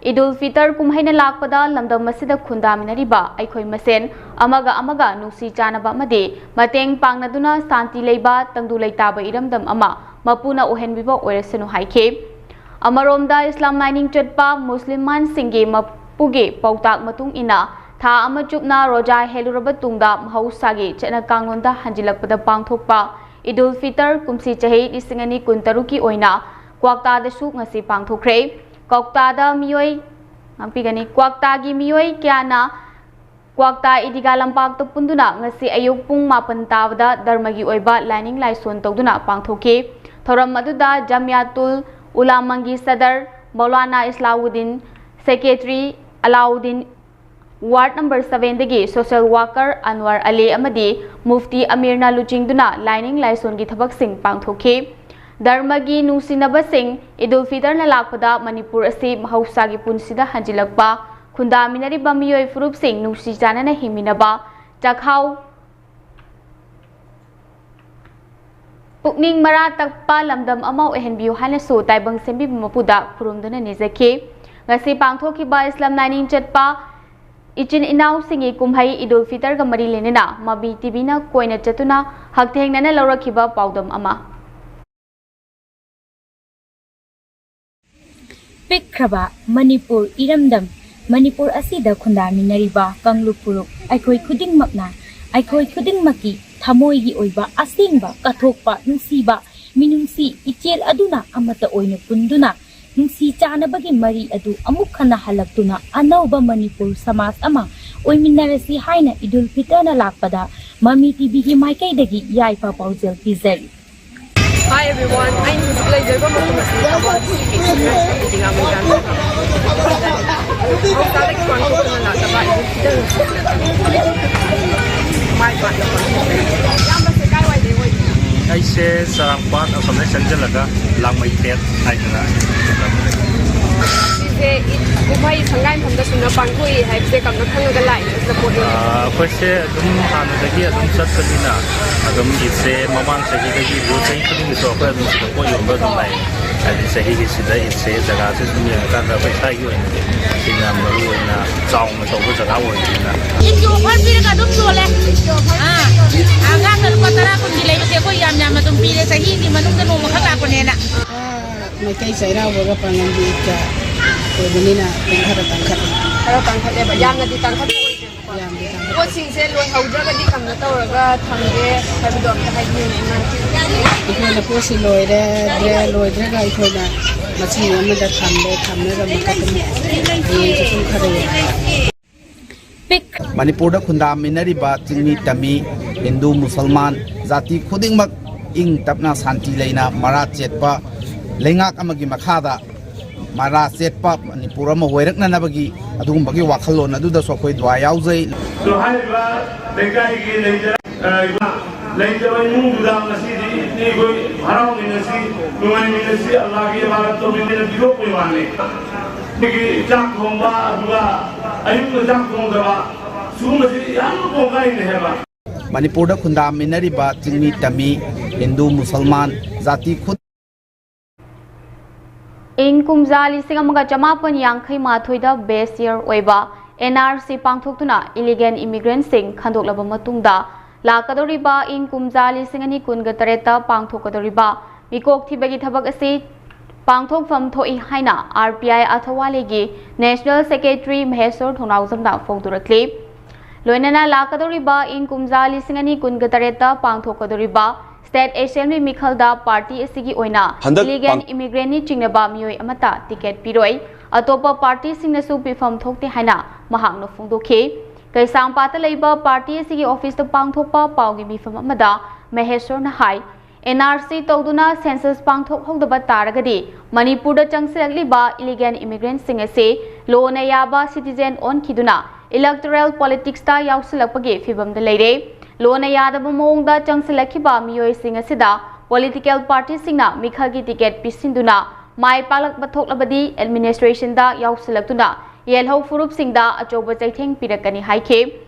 ꯏꯗ ꯎꯜ ꯐꯤꯇꯔ ꯀꯨꯝꯍꯩꯅ ꯂꯥꯛꯄꯗ ꯂꯝꯗꯝ ꯑꯁꯤꯗ ꯈꯨꯟꯗꯥꯃꯤꯟꯅꯔꯤꯕ ꯑꯩꯈꯣꯏ ꯃꯁꯦꯟ ꯑꯃꯒ ꯑꯃꯒ ꯅꯨꯡꯁꯤ ꯆꯥꯟꯅꯕ ꯑꯃꯗꯤ ꯃꯇꯦꯡ ꯄꯥꯡꯅꯗꯨꯅ ꯁꯥꯟꯇꯤ ꯂꯩꯕ, ꯇꯪꯗꯨ ꯂꯩꯇꯥꯕ ꯏꯔꯝꯗꯝ ꯑꯃ ꯃꯄꯨꯅ ꯑꯣꯏꯍꯟꯕꯤꯕ ꯑꯣꯏꯔꯁꯅꯨ ꯍꯥꯏꯈꯤ꯫ ꯑꯃꯔꯣꯝꯗ, ꯏꯁꯂꯥꯝ ꯂꯥꯏꯅꯤꯡ ꯆꯠꯄ ꯃꯨꯁꯂꯤꯝꯁꯤꯡꯒꯤ ꯃꯄꯨꯒꯤ ꯄꯥꯎꯇꯥꯛ ꯃꯇꯨꯡ ꯏꯟꯅ, ꯊꯥ ꯑꯃ ꯆꯨꯞꯅ ꯔꯣꯖꯥ ꯍꯦꯜꯂꯨꯔꯕ ꯇꯨꯡꯗ ꯃꯍꯧꯁꯥꯒꯤ ꯆꯠꯅ ꯀꯥꯡꯂꯣꯟꯗ ꯍꯟꯖꯤꯜꯂꯛꯄꯗ ꯄꯥꯡꯊꯣꯛꯄ ꯏꯗꯨꯜ ꯐꯤꯇꯔ ꯀꯨꯝꯁꯤ ꯆꯍꯤ ꯂꯤꯁꯤꯡ ꯑꯅꯤ ꯀꯨꯟꯇꯔꯨꯛꯀꯤ ꯑꯣꯏꯅ ꯀ꯭ꯋꯥꯛꯇꯥꯗꯁꯨ ꯉꯁꯤ ꯄꯥꯡꯊꯣꯛꯈ꯭ꯔꯦ꯫ ꯀ꯭ꯋꯥꯛꯇꯥꯗ ꯃꯤꯑꯣꯏ, ꯉꯥꯛꯄꯤꯒꯅꯤ, ꯀ꯭ꯋꯥꯛꯇꯥꯒꯤ ꯃꯤꯑꯣꯏ ꯀꯌꯥꯅ ꯀ꯭ꯋꯥꯛꯇꯥ ꯏꯗꯤꯒꯥ ꯂꯝꯄꯥꯛꯇ ꯄꯨꯟꯗꯨꯅ ꯉꯁꯤ ꯑꯌꯨꯛ ꯄꯨꯡ ꯃꯥꯄꯟ ꯇꯥꯕꯗ ꯙꯔꯃꯒꯤ ꯑꯣꯏꯕ ꯂꯥꯏꯅꯤꯡ ꯂꯥꯏꯁꯣꯟ ꯇꯧꯗꯨꯅ ꯄꯥꯡꯊꯣꯛꯈꯤ꯫ ꯊꯧꯔꯝ ꯑꯗꯨꯗ ꯖꯃꯤꯌꯥꯇꯨꯜ ꯎꯂꯥꯃꯥꯒꯤ ꯁꯗꯔ Maulana Islauddin, secretary Alauddin, ward number ꯁꯚꯦꯟꯗꯒꯤ ꯁꯣꯁꯤꯌꯦꯜ ꯋꯥꯔꯀꯔ ꯑꯟꯋꯔ ꯑꯂꯤ ꯑꯃꯗꯤ ꯃꯨꯐꯇꯤ ꯑꯃꯤꯔꯅ ꯂꯨꯆꯤꯡꯗꯨꯅ ꯂꯥꯏꯅꯤꯡ ꯂꯥꯏꯁꯣꯟꯒꯤ ꯊꯕꯛꯁꯤꯡ ꯄꯥꯡꯊꯣꯛꯈꯤ꯫ ꯙꯔꯃꯒꯤ ꯅꯨꯡꯁꯤꯅꯕꯁꯤꯡ, ꯏꯗꯨꯜ ꯐꯤꯇꯔꯅ ꯂꯥꯛꯄꯗ ꯃꯅꯤꯄꯨꯔ ꯑꯁꯤ ꯃꯍꯧꯁꯥꯒꯤ ꯄꯨꯟꯁꯤꯗ ꯍꯟꯖꯤꯜꯂꯛꯄ, ꯈꯨꯟꯗꯥꯃꯤꯟꯅꯔꯤꯕ ꯃꯤꯑꯣꯏ ꯐꯨꯔꯨꯞꯁꯤꯡ ꯅꯨꯡꯁꯤ ꯆꯥꯟꯅꯅ ꯍꯤꯡꯃꯤꯟꯅꯕ, ꯆꯥꯛꯈꯥꯎ ꯄꯨꯛꯅꯤꯡ ꯃꯔꯥ ꯇꯞꯄ ꯂꯝꯗꯝ ꯑꯃ ꯑꯣꯏꯍꯟꯕꯤꯌꯨ ꯍꯥꯏꯅꯁꯨ ꯇꯥꯏꯕꯪ ꯁꯦꯝꯕꯤꯕ ꯃꯄꯨꯗ ꯈꯨꯔꯨꯝꯗꯨꯅ ꯅꯤꯖꯈꯤ꯫ ꯉꯁꯤ ꯄꯥꯡꯊꯣꯛꯈꯤꯕ ꯏꯁꯂꯥꯝ ꯂꯥꯏꯅꯤꯡ ꯆꯠꯄ ꯏꯆꯤꯟ ꯏꯅꯥꯎꯁꯤꯡꯒꯤ ꯀꯨꯝꯍꯩ ꯏꯗꯨꯜ ꯐꯤꯇꯔꯒ ꯃꯔꯤ ꯂꯩꯅꯅ ꯃꯃꯤ ꯇꯤꯚꯤꯅ ꯀꯣꯏꯅ ꯆꯠꯇꯨꯅ ꯍꯛꯊꯦꯡꯅꯅ ꯂꯧꯔꯛꯈꯤꯕ ꯄꯥꯎꯗꯝ ꯑꯃ꯫ ꯄꯤꯛꯈ꯭ꯔꯕ ꯃꯅꯤꯄꯨꯔ ꯏꯔꯝꯗꯝ, ꯃꯅꯤꯄꯨꯔ ꯑꯁꯤꯗ ꯈꯨꯟꯗꯥꯃꯤꯟꯅꯔꯤꯕ ꯀꯥꯡꯂꯨꯞ ꯐꯨꯔꯨꯞ ꯑꯩꯈꯣꯏ ꯈꯨꯗꯤꯡꯃꯛꯅ ꯑꯩꯈꯣꯏ ꯈꯨꯗꯤꯡꯃꯛꯀꯤ ꯊꯃꯣꯏꯒꯤ ꯑꯣꯏꯕ ꯑꯁꯦꯡꯕ ꯀꯠꯊꯣꯛꯄ ꯅꯨꯡꯁꯤꯕ ꯃꯤꯅꯨꯡꯁꯤ ꯏꯆꯦꯜ ꯑꯗꯨꯅ ꯑꯃꯠꯇ ꯑꯣꯏꯅ ꯄꯨꯟꯗꯨꯅ ꯅꯨꯡꯁꯤ ꯆꯥꯟꯅꯕꯒꯤ ꯃꯔꯤ ꯑꯗꯨ ꯑꯃꯨꯛ ꯍꯟꯅ ꯍꯜꯂꯛꯇꯨꯅ ꯑꯅꯧꯕ ꯃꯅꯤꯄꯨꯔ ꯁꯃꯥꯖ ꯑꯃ ꯑꯣꯏꯃꯤꯟꯅꯔꯁꯤ ꯍꯥꯏꯅ ꯏꯗꯨꯜ ꯐꯤꯇꯔꯅ ꯂꯥꯛꯄꯗ ꯃꯃꯤ ꯇꯤꯚꯤꯒꯤ ꯃꯥꯏꯀꯩꯗꯒꯤ ꯌꯥꯏꯐ ꯄꯥꯎꯖꯦꯜ ꯄꯤꯖꯔꯤ꯫ Hi everyone, ꯑꯩꯅ ꯍꯧꯖꯤꯛ ꯂꯩꯖꯔꯤꯕ ꯃꯐꯝ ꯑꯁꯤ ꯊꯧꯕꯥꯜ ꯗꯤꯁꯇ꯭ꯔꯤꯛꯀꯤ ꯁꯤꯡꯖꯃꯩ ꯗꯤꯒꯥ ꯃꯩꯗꯥꯟꯗ ꯃꯍꯧꯁꯥꯗꯒꯤ ꯄꯥꯡꯊꯣꯛꯇꯨꯅ ꯂꯥꯛꯂꯕ ꯏꯗꯨꯜ ꯐꯤꯇꯔ ꯃꯥꯏ ꯄꯥꯛꯅ ꯄꯥꯡꯊꯣꯛꯆꯔꯤ꯫ ꯏꯌꯥꯝꯕꯁꯦ ꯀꯥꯏꯋꯥꯏꯗꯩ ꯑꯣꯏꯕꯤꯔꯕꯅꯣ? ꯑꯩꯁꯦ ꯆꯔꯥꯡꯄꯥꯠ ꯑꯁꯣꯝꯗꯩ ꯆꯪꯁꯤꯜꯂꯒ ꯂꯥꯡꯃꯩ ꯈꯦꯠ ꯍꯥꯏꯗꯅ꯫ ꯁꯤꯁꯦ ꯏꯗ ꯀꯨꯝꯍꯩ ꯁꯪꯒꯥꯏ ꯃꯐꯝꯗ ꯁꯨꯝꯅ ꯄꯥꯡꯊꯣꯛꯏ ꯍꯥꯏꯕꯁꯦ ꯀꯝꯅ ꯈꯪꯉꯒ ꯂꯥꯛꯏꯅꯣ? ꯑꯩꯈꯣꯏꯁꯦ ꯑꯗꯨꯝ ꯍꯥꯟꯅꯗꯒꯤ ꯑꯗꯨꯝ ꯆꯠꯄꯅꯤꯅ ꯑꯗꯨꯝ ꯏꯗꯁꯦ ꯃꯃꯥꯡ ꯆꯍꯤꯗꯒꯤ ꯆꯍꯤ ꯈꯨꯗꯤꯡꯒꯤꯁꯨ ꯑꯩꯈꯣꯏ ꯑꯗꯨꯝ ꯁꯤꯗ ꯄꯣꯠ ꯌꯣꯟꯕ ꯑꯗꯨꯝ ꯂꯥꯛꯑꯦ꯫ ꯍꯥꯏꯗꯤ ꯆꯍꯤꯒꯤ ꯁꯤꯗ ꯏꯗꯁꯦ ꯖꯒꯥꯁꯦ ꯁꯨꯝ ꯌꯦꯡꯉꯀꯥꯟꯗ ꯑꯩꯈꯣꯏ ꯏꯁꯥꯒꯤ ꯑꯣꯏꯅꯗꯤ ꯁꯤꯅ ꯃꯔꯨ ꯑꯣꯏꯅ ꯆꯥꯎꯅ ꯇꯧꯕ ꯖꯒꯥ ꯑꯣꯏꯕꯅꯤꯅ꯫ ꯏꯗꯀꯤ ꯑꯣꯐꯔ ꯄꯤꯔꯒ ꯑꯗꯨꯝ ꯌꯣꯜꯂꯦ꯫ ꯑꯥ, ꯑꯉꯥꯡꯅ ꯂꯨꯄꯥ ꯇꯔꯥ ꯀꯨꯟꯒꯤ ꯂꯩꯕꯁꯦ ꯑꯩꯈꯣꯏ ꯌꯥꯝ ꯌꯥꯝꯅ ꯑꯗꯨꯝ ꯄꯤꯔꯦ, ꯆꯍꯤꯒꯤ ꯃꯅꯨꯡꯗ ꯅꯣꯡꯃꯈꯛ ꯂꯥꯛꯄꯅꯦꯅ꯫ ꯃꯩꯇꯩ ꯆꯩꯔꯥꯎꯕꯒ ꯄꯥꯉꯟꯒꯤ ꯏꯗꯀ ꯑꯣꯏꯕꯅꯤꯅ ꯑꯗꯨꯝ ꯈꯔ ꯇꯥꯡꯈꯠꯂꯦ꯫ ꯈꯔ ꯇꯥꯡꯈꯠꯂꯦꯕ, ꯌꯥꯝꯅꯗꯤ ꯇꯥꯡꯈꯠꯄ ꯑꯣꯏꯗꯦꯕꯀꯣ꯫ ꯌꯥꯝꯗꯤ ꯇꯥꯡꯈꯠꯂꯦ꯫ ꯄꯣꯠꯁꯤꯡꯁꯦ ꯂꯣꯏꯍꯧꯗ꯭ꯔꯒꯗꯤ ꯀꯩꯅꯣ ꯇꯧꯔꯒ ꯊꯝꯒꯦ ꯍꯥꯏꯕꯗꯣ ꯑꯝꯇ ꯍꯥꯏꯕꯤꯌꯨꯅꯦ, ꯏꯃꯥ꯫ ꯑꯩꯈꯣꯏꯅ ꯄꯣꯠꯁꯤ ꯂꯣꯏꯔꯦ, ꯗ꯭ꯔꯦ-, ꯂꯣꯏꯗ꯭ꯔꯒ ꯑꯩꯈꯣꯏꯅ ꯃꯁꯤꯡ ꯑꯃꯗ ꯊꯝꯂꯦ, ꯊꯝꯂꯒ ꯑꯃꯨꯛꯀ ꯑꯗꯨꯝ ꯍꯌꯦꯡꯁꯨ ꯁꯨꯝ ꯈꯔ ꯌꯦꯡꯉꯦ꯫ ꯃꯅꯤꯄꯨꯔꯗ ꯈꯨꯟꯗꯥꯃꯤꯟꯅꯔꯤꯕ ꯆꯤꯡꯃꯤ ꯇꯝꯃꯤ, ꯍꯤꯟꯗꯨ ꯃꯨꯁꯜꯃꯥꯟ ꯖꯥꯇꯤ ꯈꯨꯗꯤꯡꯃꯛ ꯏꯪ ꯇꯞꯅ ꯁꯥꯟꯇꯤ ꯂꯩꯅ ꯃꯔꯥ ꯆꯦꯠꯄ ꯂꯩꯉꯥꯛ ꯑꯃꯒꯤ ꯃꯈꯥꯗ ꯃꯔꯥ ꯆꯦꯠꯄ ꯃꯅꯤꯄꯨꯔ ꯑꯃ ꯑꯣꯏꯔꯛꯅꯅꯕꯒꯤ ꯑꯗꯨꯒꯨꯝꯕꯒꯤ ꯋꯥꯈꯜꯂꯣꯟ ꯑꯗꯨꯗꯁꯨ ꯑꯩꯈꯣꯏ ꯗꯨꯋꯥ ꯌꯥꯎꯖꯩ꯫ ꯑꯗꯣ ꯍꯥꯏꯔꯤꯕ ꯂꯩꯀꯥꯏꯒꯤ ꯂꯩꯖꯔ-, ꯑ, ꯏꯃꯥ, ꯂꯩꯇꯕ ꯏꯃꯨꯡꯗꯨꯗ ꯉꯁꯤꯗꯤ ꯑꯩꯈꯣꯏ ꯍꯔꯥꯎꯃꯤꯟꯅꯁꯤ, ꯅꯨꯡꯉꯥꯏꯃꯤꯟꯅꯁꯤ, ꯑꯜꯂꯥꯍꯒꯤ ꯏꯕꯥꯗꯠ ꯇꯧꯃꯤꯟꯅꯁꯤ ꯄꯤꯊꯣꯛꯄꯒꯤ ꯋꯥꯅꯤ꯫ ꯑꯩꯈꯣꯏꯒꯤ ꯆꯥꯛ ꯊꯣꯡꯕ, ꯑꯗꯨꯒ ꯑꯌꯨꯛꯇ ꯆꯥꯛ ꯊꯣꯡꯗꯕ, ꯁꯤꯒꯨꯝꯕꯁꯤ ꯌꯥꯝꯅ ꯀꯣꯡꯒꯥꯏꯅꯦ ꯍꯥꯏꯕ꯫ ꯃꯅꯤꯄꯨꯔꯗ ꯈꯨꯟꯗꯥꯃꯤꯟꯅꯔꯤꯕ ꯆꯤꯡꯃꯤ ꯇꯝꯃꯤ, ꯍꯤꯟꯗꯨ ꯃꯨꯁꯜꯃꯥꯟ ꯖꯥꯇꯤ ꯈꯨ- ꯏꯪ ꯀꯨꯝꯖꯥ ꯂꯤꯁꯤꯡ ꯑꯃꯒ ꯆꯃꯥꯄꯟ ꯌꯥꯡꯈꯩ ꯃꯥꯊꯣꯏꯗ base year ꯑꯣꯏꯕ N R C ꯄꯥꯡꯊꯣꯛꯇꯨꯅ illegal immigrantꯁꯤꯡ ꯈꯟꯗꯣꯛꯂꯕ ꯃꯇꯨꯡꯗ, ꯂꯥꯛꯀꯗꯧꯔꯤꯕ ꯏꯪ ꯀꯨꯝꯖꯥ ꯂꯤꯁꯤꯡ ꯑꯅꯤ ꯀꯨꯟꯒ ꯇꯔꯦꯠꯇ ꯄꯥꯡꯊꯣꯛꯀꯗꯧꯔꯤꯕ ꯃꯤꯀꯣꯛ ꯊꯤꯕꯒꯤ ꯊꯕꯛ ꯑꯁꯤ ꯄꯥꯡꯊꯣꯛꯐꯝ ꯊꯣꯛꯏ ꯍꯥꯏꯅ R P I ꯑꯊꯋꯥꯂꯦꯒꯤ National Secretary ꯃꯍꯦꯁꯣꯔ ꯊꯧꯅꯥꯎꯖꯝꯅ ꯐꯣꯡꯗꯣꯔꯛꯂꯤ꯫ ꯂꯣꯏꯅꯅ ꯂꯥꯛꯀꯗꯧꯔꯤꯕ ꯏꯪ ꯀꯨꯝꯖꯥ ꯂꯤꯁꯤꯡ ꯑꯅꯤ ꯀꯨꯟꯒ ꯇꯔꯦꯠꯇ ꯄꯥꯡꯊꯣꯛꯀꯗꯧꯔꯤꯕ State Assembly ꯃꯤꯈꯜꯗ party ꯑꯁꯤꯒꯤ ꯑꯣꯏꯅ ꯍꯟꯗꯛ illegal ꯄꯥꯡ- immigrantꯅꯤ ꯆꯤꯡꯅꯕ ꯃꯤꯑꯣꯏ ꯑꯃꯠꯇ ticket ꯄꯤꯔꯣꯏ꯫ ꯑꯇꯣꯞꯄ partyꯁꯤꯡꯅꯁꯨ ꯄꯤꯐꯝ ꯊꯣꯛꯇꯦ ꯍꯥꯏꯅ ꯃꯍꯥꯛꯅ ꯐꯣꯡꯗꯣꯛꯈꯤ꯫ ꯀꯩꯁꯥꯝꯄꯥꯠꯇ ꯂꯩꯕ party ꯑꯁꯤꯒꯤ officeꯇ ꯄꯥꯡꯊꯣꯛꯄ ꯄꯥꯎꯒꯤ ꯃꯤꯐꯝ ꯑꯃꯗ ꯃꯍꯦꯁꯣꯔꯅ ꯍꯥꯏ, N R C ꯇꯧꯗꯨꯅ census ꯄꯥꯡꯊꯣꯛꯍꯧꯗꯕ ꯇꯥꯔꯒꯗꯤ ꯃꯅꯤꯄꯨꯔꯗ ꯆꯪꯁꯤꯜꯂꯛꯂꯤꯕ illegal immigrantꯁꯤꯡ ꯑꯁꯤ ꯂꯣꯟꯅ ꯌꯥꯕ citizen ꯑꯣꯟꯈꯤꯗꯨꯅ electoral politicsꯇ ꯌꯥꯎꯁꯤꯜꯂꯛꯄꯒꯤ ꯐꯤꯚꯝꯗ ꯂꯩꯔꯦ꯫ ꯂꯣꯟꯅ ꯌꯥꯗꯕ ꯃꯑꯣꯡꯗ ꯆꯪꯁꯤꯜꯂꯛꯈꯤꯕ ꯃꯤꯑꯣꯏꯁꯤꯡ ꯑꯁꯤꯗ political partyꯁꯤꯡꯅ ꯃꯤꯈꯜꯒꯤ ticket ꯄꯤꯁꯤꯟꯗꯨꯅ ꯃꯥꯏ ꯄꯥꯛꯂꯛꯄ ꯊꯣꯛꯂꯕꯗꯤ administrationꯗ ꯌꯥꯎꯁꯤꯜꯂꯛꯇꯨꯅ ꯌꯦꯜꯍꯧ ꯐꯨꯔꯨꯞꯁꯤꯡꯗ ꯑꯆꯧꯕ ꯆꯩꯊꯦꯡ ꯄꯤꯔꯛꯀꯅꯤ ꯍꯥꯏꯈꯤ꯫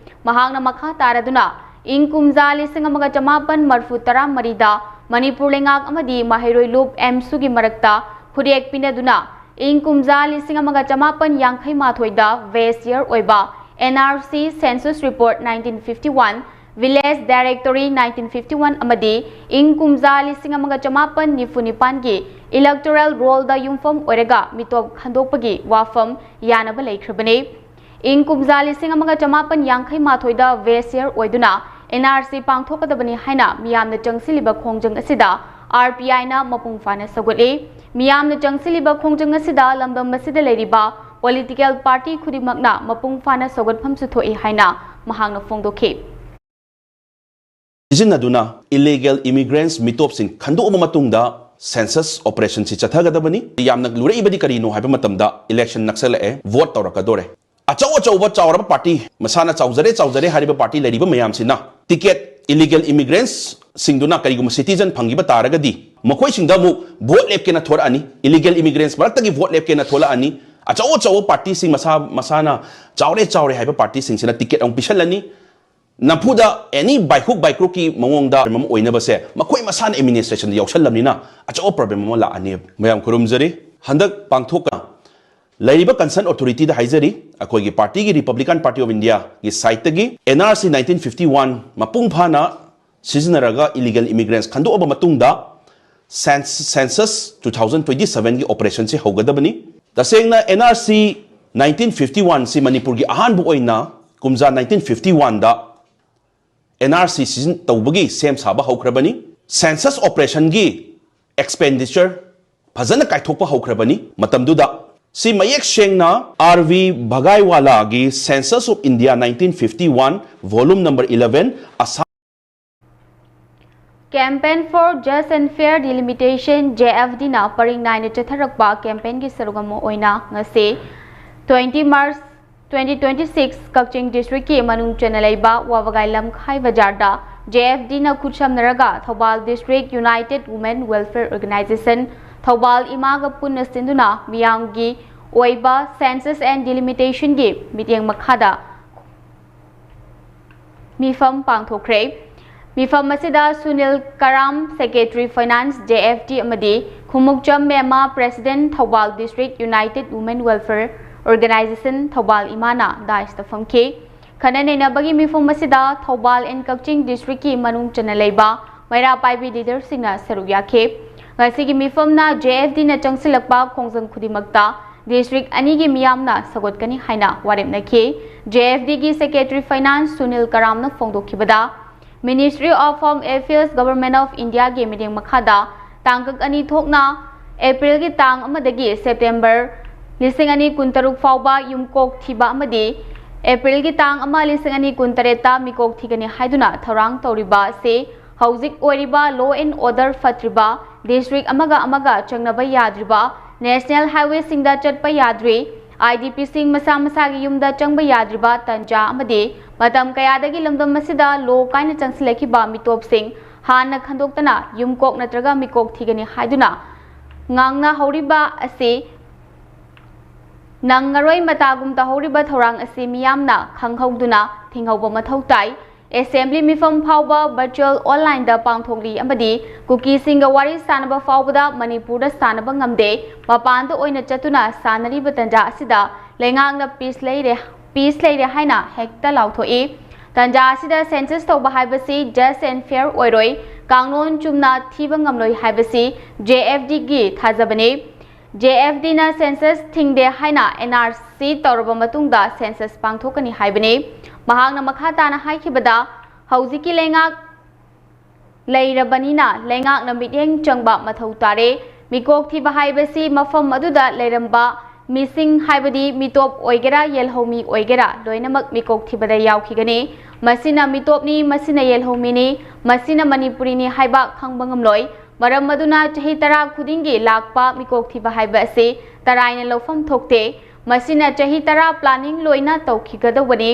ꯃꯍꯥꯛꯅ ꯃꯈꯥ ꯇꯥꯔꯗꯨꯅ, ꯏꯪ ꯀꯨꯝꯖꯥ ꯂꯤꯁꯤꯡ ꯑꯃꯒ ꯆꯃꯥꯄꯟ ꯃꯔꯤꯐꯨ ꯇꯔꯥꯃꯔꯤꯗ ꯃꯅꯤꯄꯨꯔ ꯂꯩꯉꯥꯛ ꯑꯃꯗꯤ ꯃꯍꯩꯔꯣꯏ ꯂꯨꯞ ꯑꯦꯝꯁꯨꯒꯤ ꯃꯔꯛꯇ ꯈꯨꯔꯦꯛ ꯄꯤꯅꯗꯨꯅ ꯏꯪ ꯀꯨꯝꯖꯥ ꯂꯤꯁꯤꯡ ꯑꯃꯒ ꯆꯃꯥꯄꯟ ꯌꯥꯡꯈꯩ ꯃꯥꯊꯣꯏꯗ base year ꯑꯣꯏꯕ N R C Census Report nineteen fifty one Village Directory nineteen fifty one ꯑꯃꯗꯤ ꯏꯪ ꯀꯨꯝꯖꯥ ꯂꯤꯁꯤꯡ ꯑꯃꯒ ꯆꯃꯥꯄꯟ ꯅꯤꯐꯨ ꯅꯤꯄꯥꯟꯒꯤ electoral rollꯗ ꯌꯨꯝꯐꯝ ꯑꯣꯏꯔꯒ ꯃꯤꯇꯣꯞ ꯈꯟꯗꯣꯛꯄꯒꯤ ꯋꯥꯐꯝ ꯌꯥꯅꯕ ꯂꯩꯈ꯭ꯔꯕꯅꯤ꯫ ꯏꯪ ꯀꯨꯝꯖꯥ ꯂꯤꯁꯤꯡ ꯑꯃꯒ ꯆꯃꯥꯄꯟ ꯌꯥꯡꯈꯩ ꯃꯥꯊꯣꯏꯗ vase year ꯑꯣꯏꯗꯨꯅ N R C ꯄꯥꯡꯊꯣꯛꯀꯗꯕꯅꯤ ꯍꯥꯏꯅ ꯃꯤꯌꯥꯝꯅ ꯆꯪꯁꯤꯜꯂꯤꯕ ꯈꯣꯡꯖꯪ ꯑꯁꯤꯗ R P Iꯅ ꯃꯄꯨꯡ ꯐꯥꯅ ꯁꯧꯒꯠꯂꯤ꯫ ꯃꯤꯌꯥꯝꯅ ꯆꯪꯁꯤꯜꯂꯤꯕ ꯈꯣꯡꯖꯪ ꯑꯁꯤꯗ ꯂꯝꯗꯝ ꯑꯁꯤꯗ ꯂꯩꯔꯤꯕ political party ꯈꯨꯗꯤꯡꯃꯛꯅ ꯃꯄꯨꯡ ꯐꯥꯅ ꯁꯧꯒꯠꯐꯝꯁꯨ ꯊꯣꯛꯏ ꯍꯥꯏꯅ ꯃꯍꯥꯛꯅ ꯐꯣꯡꯗꯣꯛꯈꯤ꯫ ꯁꯤꯖꯤꯟꯅꯗꯨꯅ illegal immigrants ꯃꯤꯇꯣꯞꯁꯤꯡ ꯈꯟꯗꯣꯛꯑꯕ ꯃꯇꯨꯡꯗ census operationꯁꯤ ꯆꯠꯊꯒꯗꯕꯅꯤ꯫ ꯌꯥꯝꯅ ꯂꯨꯔꯛꯏꯕꯗꯤ ꯀꯔꯤꯅꯣ ꯍꯥꯏꯕ ꯃꯇꯝꯗ election ꯅꯛꯁꯜꯂꯛꯑꯦ, vote ꯇꯧꯔꯛꯀꯗꯣꯔꯦ꯫ ꯑꯆꯧ ꯑꯆꯧꯕ ꯆꯥꯎꯔꯕ party, ꯃꯁꯥꯅ ꯆꯥꯎꯖꯔꯦ ꯆꯥꯎꯖꯔꯦ ꯍꯥꯏꯔꯤꯕ party ꯂꯩꯔꯤꯕ ꯃꯌꯥꯝꯁꯤꯅ ticket illegal immigrants ꯁꯤꯡꯗꯨꯅ ꯀꯔꯤꯒꯨꯝꯕ citizen ꯐꯪꯈꯤꯕ ꯇꯥꯔꯒꯗꯤ ꯃꯈꯣꯏꯁꯤꯡꯗ ꯑꯃꯨꯛ vote ꯂꯦꯞꯀꯦꯅ ꯊꯣꯔꯛꯑꯅꯤ꯫ Illegal immigrants ꯃꯔꯛꯇꯒꯤ vote ꯂꯦꯞꯀꯦꯅ ꯊꯣꯛꯂꯛꯑꯅꯤ꯫ ꯑꯆꯧ ꯑꯆꯧꯕ partyꯁꯤꯡ ꯃꯁꯥ ꯃꯁꯥꯅ ꯆꯥꯎꯔꯦ ꯆꯥꯎꯔꯦ ꯍꯥꯏꯕ partyꯁꯤꯡꯁꯤꯅ ticket ꯑꯃꯨꯛ ꯄꯤꯁꯜꯂꯅꯤ꯫ ꯅꯝꯐꯨꯗ any by hook by crookꯀꯤ ꯃꯑꯣꯡꯗ ꯑꯃ ꯑꯣꯏꯅꯕꯁꯦ ꯃꯈꯣꯏ ꯃꯁꯥꯅ administrationꯗ ꯌꯥꯎꯁꯜꯂꯕꯅꯤꯅ ꯑꯆꯧꯕ problem ꯑꯃ ꯂꯥꯛꯑꯅꯤ꯫ ꯃꯌꯥꯝ ꯈꯨꯔꯨꯝꯖꯔꯤ꯫ ꯍꯟꯗꯛ ꯄꯥꯡꯊꯣꯛꯀ ꯂꯩꯔꯤꯕ concern authorityꯗ ꯍꯥꯏꯖꯔꯤ, ꯑꯩꯈꯣꯏꯒꯤ partyꯒꯤ Republican Party of Indiaꯒꯤ sideꯇꯒꯤ N R C nineteen fifty one ꯃꯄꯨꯡ ꯐꯥꯅ ꯁꯤꯖꯤꯟꯅꯔꯒ illegal immigrants ꯈꯟꯗꯣꯛꯑꯕ ꯃꯇꯨꯡꯗ cens-, census two thousand twenty sevenꯒꯤ operationꯁꯤ ꯍꯧꯒꯗꯕꯅꯤ꯫ ꯇꯁꯦꯡꯅ N R C nineteen fifty oneꯁꯤ ꯃꯅꯤꯄꯨꯔꯒꯤ ꯑꯍꯥꯟꯕ ꯑꯣꯏꯅ ꯀꯨꯝꯖꯥ nineteen fifty oneꯗ N R C ꯁꯤꯖꯤꯟ ꯇꯧꯕꯒꯤ ꯁꯦꯝ ꯁꯥꯕ ꯍꯧꯈ꯭ꯔꯕꯅꯤ꯫ Census operationꯒꯤ expenditure ꯐꯖꯅ ꯀꯥꯏꯊꯣꯛꯄ ꯍꯧꯈ꯭ꯔꯕꯅꯤ꯫ ꯃꯇꯝꯗꯨꯗ ꯁꯤ ꯃꯌꯦꯛ ꯁꯦꯡꯅ R V Bhagaiwalaꯒꯤ Census of India nineteen fifty one, volume number eleven, Assam Campaign for Just and Fair Delimitation, JFDꯅ ꯄꯔꯤꯡ ꯅꯥꯏꯅ ꯆꯠꯊꯔꯛꯄ campaignꯒꯤ ꯁꯔꯨꯛ ꯑꯃ ꯑꯣꯏꯅ ꯉꯁꯤ, twenty March twenty twenty six, ꯀꯛꯆꯤꯡ districtꯀꯤ ꯃꯅꯨꯡ ꯆꯟꯅ ꯂꯩꯕ ꯋꯥꯕꯒꯥꯏ ꯂꯝꯈꯥꯏ ꯕꯖꯥꯔꯗ JFDꯅ ꯈꯨꯠꯁꯝꯅꯔꯒ Thoubal District United Women Welfare Organization, Thoubal ꯏꯃꯥꯒ ꯄꯨꯟꯅ ꯁꯤꯟꯗꯨꯅ ꯃꯤꯌꯥꯝꯒꯤ ꯑꯣꯏꯕ Census and Delimitationꯒꯤ ꯃꯤꯠꯌꯦꯡ ꯃꯈꯥꯗ ꯃꯤꯐꯝ ꯄꯥꯡꯊꯣꯛꯈ꯭ꯔꯦ꯫ ꯃꯤꯐꯝ ꯑꯁꯤꯗ ꯁꯨꯅꯤꯜ ꯀꯔꯥꯝ, Secretary Finance, JFD, ꯑꯃꯗꯤ Khumukcham ꯃꯦꯃꯥ, President, Thoubal District United Women Welfare Organization, Thoubal ꯏꯃꯥꯅ daisꯇ ꯐꯝꯈꯤ꯫ ꯈꯟꯅ ꯅꯩꯅꯕꯒꯤ ꯃꯤꯐꯝ ꯑꯁꯤꯗ ꯊꯧꯕꯥꯜ and ꯀꯛꯆꯤꯡ district ꯀꯤ ꯃꯅꯨꯡ ꯆꯟꯅ ꯂꯩꯕ ꯃꯩꯔꯥ ꯄꯥꯏꯕꯤ leader ꯁꯤꯡꯅ ꯁꯔꯨꯛ ꯌꯥꯈꯤ꯫ ꯉꯁꯤꯒꯤ ꯃꯤꯐꯝꯅ J F D ꯅ ꯆꯪꯁꯤꯜꯂꯛꯄ ꯈꯣꯡꯖꯪ ꯈꯨꯗꯤꯡꯃꯛꯇ district ꯑꯅꯤꯒꯤ ꯃꯤꯌꯥꯝꯅ ꯁꯧꯒꯠꯀꯅꯤ ꯍꯥꯏꯅ ꯋꯥꯔꯦꯞꯅꯈꯤ꯫ J F D ꯒꯤ secretary finance Sunil ꯀꯔꯥꯝꯅ ꯐꯣꯡꯗꯣꯛꯈꯤꯕꯗ, Ministry of Home Affairs, Government of India ꯒꯤ ꯃꯤꯠꯌꯦꯡ ꯃꯈꯥꯗ ꯇꯥꯡꯀꯛ ꯑꯅꯤ ꯊꯣꯛꯅ April ꯒꯤ ꯇꯥꯡ ꯑꯃꯗꯒꯤ September ꯂꯤꯁꯤꯡ ꯑꯅꯤ ꯀꯨꯟꯇꯔꯨꯛ ꯐꯥꯎꯕ ꯌꯨꯝꯀꯣꯛ ꯊꯤꯕ ꯑꯃꯗꯤ April ꯒꯤ ꯇꯥꯡ ꯑꯃ ꯂꯤꯁꯤꯡ ꯑꯅꯤ ꯀꯨꯟꯇꯔꯦꯠꯇ ꯃꯤꯀꯣꯛ ꯊꯤꯒꯅꯤ ꯍꯥꯏꯗꯨꯅ ꯊꯧꯔꯥꯡ ꯇꯧꯔꯤꯕ ꯑꯁꯤ ꯍꯧꯖꯤꯛ ꯑꯣꯏꯔꯤꯕ law and order ꯐꯠꯇ꯭ꯔꯤꯕ, district ꯑꯃꯒ ꯑꯃꯒ ꯆꯪꯅꯕ ꯌꯥꯗ꯭ꯔꯤꯕ, national highway ꯁꯤꯡꯗ ꯆꯠꯄ ꯌꯥꯗ꯭ꯔꯤ, I D P ꯁꯤꯡ ꯃꯁꯥ ꯃꯁꯥꯒꯤ ꯌꯨꯝꯗ ꯆꯪꯕ ꯌꯥꯗ꯭ꯔꯤꯕ ꯇꯟꯖꯥ ꯑꯃꯗꯤ ꯃꯇꯝ ꯀꯌꯥꯗꯒꯤ ꯂꯝꯗꯝ ꯑꯁꯤꯗ ꯂꯣ ꯀꯥꯏꯅ ꯆꯪꯁꯤꯜꯂꯛꯈꯤꯕ ꯃꯤꯇꯣꯞꯁꯤꯡ ꯍꯥꯟꯅ ꯈꯟꯗꯣꯛꯇꯅ ꯌꯨꯝꯀꯣꯛ ꯅꯠꯇ꯭ꯔꯒ ꯃꯤꯀꯣꯛ ꯊꯤꯒꯅꯤ ꯍꯥꯏꯗꯨꯅ ꯉꯥꯡꯅꯍꯧꯔꯤꯕ ꯑꯁꯤ ꯅꯪꯉꯔꯣꯏ꯫ ꯃꯇꯥꯒꯨꯝ ꯇꯧꯍꯧꯔꯤꯕ ꯊꯧꯔꯥꯡ ꯑꯁꯤ ꯃꯤꯌꯥꯝꯅ ꯈꯪꯍꯧꯗꯨꯅ ꯊꯤꯡꯍꯧꯕ ꯃꯊꯧ ꯇꯥꯏ꯫ Assembly ꯃꯤꯐꯝ ꯐꯥꯎꯕ virtual online ꯗ ꯄꯥꯡꯊꯣꯛꯂꯤ ꯑꯃꯗꯤ ꯀꯨꯀꯤꯁꯤꯡꯒ ꯋꯥꯔꯤ ꯁꯥꯟꯅꯕ ꯐꯥꯎꯕꯗ ꯃꯅꯤꯄꯨꯔꯗ ꯁꯥꯟꯅꯕ ꯉꯝꯗꯦ꯫ ꯃꯄꯥꯟꯗ ꯑꯣꯏꯅ ꯆꯠꯇꯨꯅ ꯁꯥꯟꯅꯔꯤꯕ ꯇꯟꯖꯥ ꯑꯁꯤꯗ ꯂꯩꯉꯥꯛꯅ peace ꯂꯩꯔꯦ, peace ꯂꯩꯔꯦ ꯍꯥꯏꯅ ꯍꯦꯛꯇ ꯂꯥꯎꯊꯣꯛꯏ꯫ ꯇꯟꯖꯥ ꯑꯁꯤꯗ census ꯇꯧꯕ ꯍꯥꯏꯕꯁꯤ just and fair ꯑꯣꯏꯔꯣꯏ꯫ ꯀꯥꯡꯂꯣꯟ ꯆꯨꯝꯅ ꯊꯤꯕ ꯉꯝꯂꯣꯏ ꯍꯥꯏꯕꯁꯤ J F D ꯒꯤ ꯊꯥꯖꯕꯅꯤ꯫ J F D ꯅ census ꯊꯤꯡꯗꯦ ꯍꯥꯏꯅ N R C ꯇꯧꯔꯕ ꯃꯇꯨꯡꯗ census ꯄꯥꯡꯊꯣꯛꯀꯅꯤ ꯍꯥꯏꯕꯅꯤ꯫ ꯃꯍꯥꯛꯅ ꯃꯈꯥ ꯇꯥꯅ ꯍꯥꯏꯈꯤꯕꯗ, ꯍꯧꯖꯤꯛꯀꯤ ꯂꯩꯉꯥꯛ ꯂꯩꯔꯕꯅꯤꯅ ꯂꯩꯉꯥꯛꯅ ꯃꯤꯠꯌꯦꯡ ꯆꯪꯕ ꯃꯊꯧ ꯇꯥꯔꯦ꯫ ꯃꯤꯀꯣꯛ ꯊꯤꯕ ꯍꯥꯏꯕꯁꯤ ꯃꯐꯝ ꯑꯗꯨꯗ ꯂꯩꯔꯝꯕ ꯃꯤꯁꯤꯡ, ꯍꯥꯏꯕꯗꯤ ꯃꯤꯇꯣꯞ ꯑꯣꯏꯒꯦꯔꯥ, ꯌꯦꯜꯍꯧꯃꯤ ꯑꯣꯏꯒꯦꯔꯥ, ꯂꯣꯏꯅꯃꯛ ꯃꯤꯀꯣꯛ ꯊꯤꯕꯗ ꯌꯥꯎꯈꯤꯒꯅꯤ꯫ ꯃꯁꯤꯅ ꯃꯤꯇꯣꯞꯅꯤ, ꯃꯁꯤꯅ ꯌꯦꯜꯍꯧꯃꯤꯅꯤ, ꯃꯁꯤꯅ ꯃꯅꯤꯄꯨꯔꯤꯅꯤ ꯍꯥꯏꯕ ꯈꯪꯕ ꯉꯝꯂꯣꯏ꯫ ꯃꯔꯝ ꯑꯗꯨꯅ ꯆꯍꯤ ꯇꯔꯥ ꯈꯨꯗꯤꯡꯒꯤ ꯂꯥꯛꯄ ꯃꯤꯀꯣꯛ ꯊꯤꯕ ꯍꯥꯏꯕ ꯑꯁꯤ ꯇꯔꯥꯏꯅ ꯂꯧꯐꯝ ꯊꯣꯛꯇꯦ꯫ ꯃꯁꯤꯅ ꯆꯍꯤ ꯇꯔꯥ planning ꯂꯣꯏꯅ ꯇꯧꯈꯤꯒꯗꯧꯕꯅꯤ꯫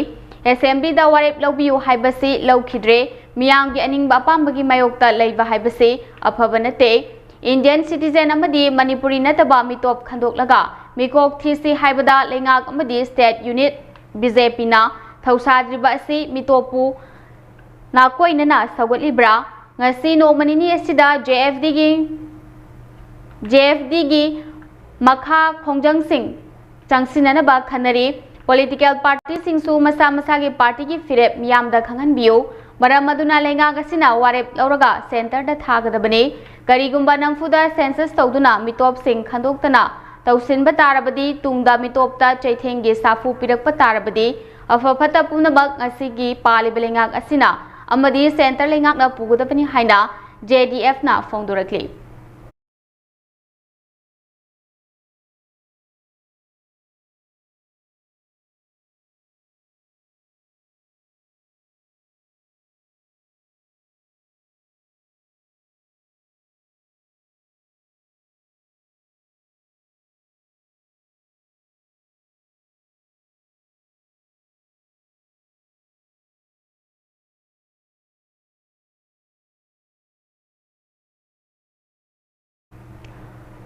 Assembly ꯗ ꯋꯥꯔꯦꯞ ꯂꯧꯕꯤꯌꯨ ꯍꯥꯏꯕꯁꯤ ꯂꯧꯈꯤꯗ꯭ꯔꯦ꯫ ꯃꯤꯌꯥꯝꯒꯤ ꯑꯅꯤꯡꯕ ꯑꯄꯥꯝꯕꯒꯤ ꯃꯥꯌꯣꯛꯇ ꯂꯩꯕ ꯍꯥꯏꯕꯁꯤ ꯑꯐꯕ ꯅꯠꯇꯦ꯫ Indian citizen ꯑꯃꯗꯤ ꯃꯅꯤꯄꯨꯔꯤ ꯅꯠꯇꯕ ꯃꯤꯇꯣꯞ ꯈꯟꯗꯣꯛꯂꯒ ꯃꯤꯀꯣꯛ ꯊꯤꯁꯤ ꯍꯥꯏꯕꯗ ꯂꯩꯉꯥꯛ ꯑꯃꯗꯤ state unit B J P ꯅ ꯊꯧꯁꯥꯗ꯭ꯔꯤꯕ ꯑꯁꯤ ꯃꯤꯇꯣꯞꯄꯨ ꯅꯥꯀꯣꯏꯅꯅ ꯁꯧꯒꯠꯂꯤꯕ꯭ꯔꯥ? ꯉꯁꯤ ꯅꯣꯡꯃ ꯅꯤꯅꯤ ꯑꯁꯤꯗ J F D ꯒꯤ, J F D ꯒꯤ ꯃꯈꯥ ꯈꯣꯡꯖꯪꯁꯤꯡ ꯆꯪꯁꯤꯟꯅꯅꯕ ꯈꯟꯅꯔꯤ꯫ Political party ꯁꯤꯡꯁꯨ ꯃꯁꯥ ꯃꯁꯥꯒꯤ party ꯒꯤ ꯐꯤꯔꯦꯞ ꯃꯤꯌꯥꯝꯗ ꯈꯪꯍꯟꯕꯤꯌꯨ꯫ ꯃꯔꯝ ꯑꯗꯨꯅ ꯂꯩꯉꯥꯛ ꯑꯁꯤꯅ ꯋꯥꯔꯦꯞ ꯂꯧꯔꯒ centre ꯗ ꯊꯥꯒꯗꯕꯅꯤ꯫ ꯀꯔꯤꯒꯨꯝꯕ ꯅꯝꯐꯨꯗ census ꯇꯧꯗꯨꯅ ꯃꯤꯇꯣꯞꯁꯤꯡ ꯈꯟꯗꯣꯛꯇꯅ ꯇꯧꯁꯤꯟꯕ ꯇꯥꯔꯕꯗꯤ, ꯇꯨꯡꯗ ꯃꯤꯇꯣꯞꯇ ꯆꯩꯊꯦꯡꯒꯤ ꯁꯥꯐꯨ ꯄꯤꯔꯛꯄ ꯇꯥꯔꯕꯗꯤ, ꯑꯐ ꯐꯠꯇ ꯄꯨꯝꯅꯃꯛ ꯉꯁꯤꯒꯤ ꯄꯥꯜꯂꯤꯕ ꯂꯩꯉꯥꯛ ꯑꯁꯤꯅ ꯑꯃꯗꯤ centre ꯂꯩꯉꯥꯛꯅ ꯄꯨꯒꯗꯕꯅꯤ ꯍꯥꯏꯅ J D F ꯅ ꯐꯣꯡꯗꯣꯔꯛꯂꯤ꯫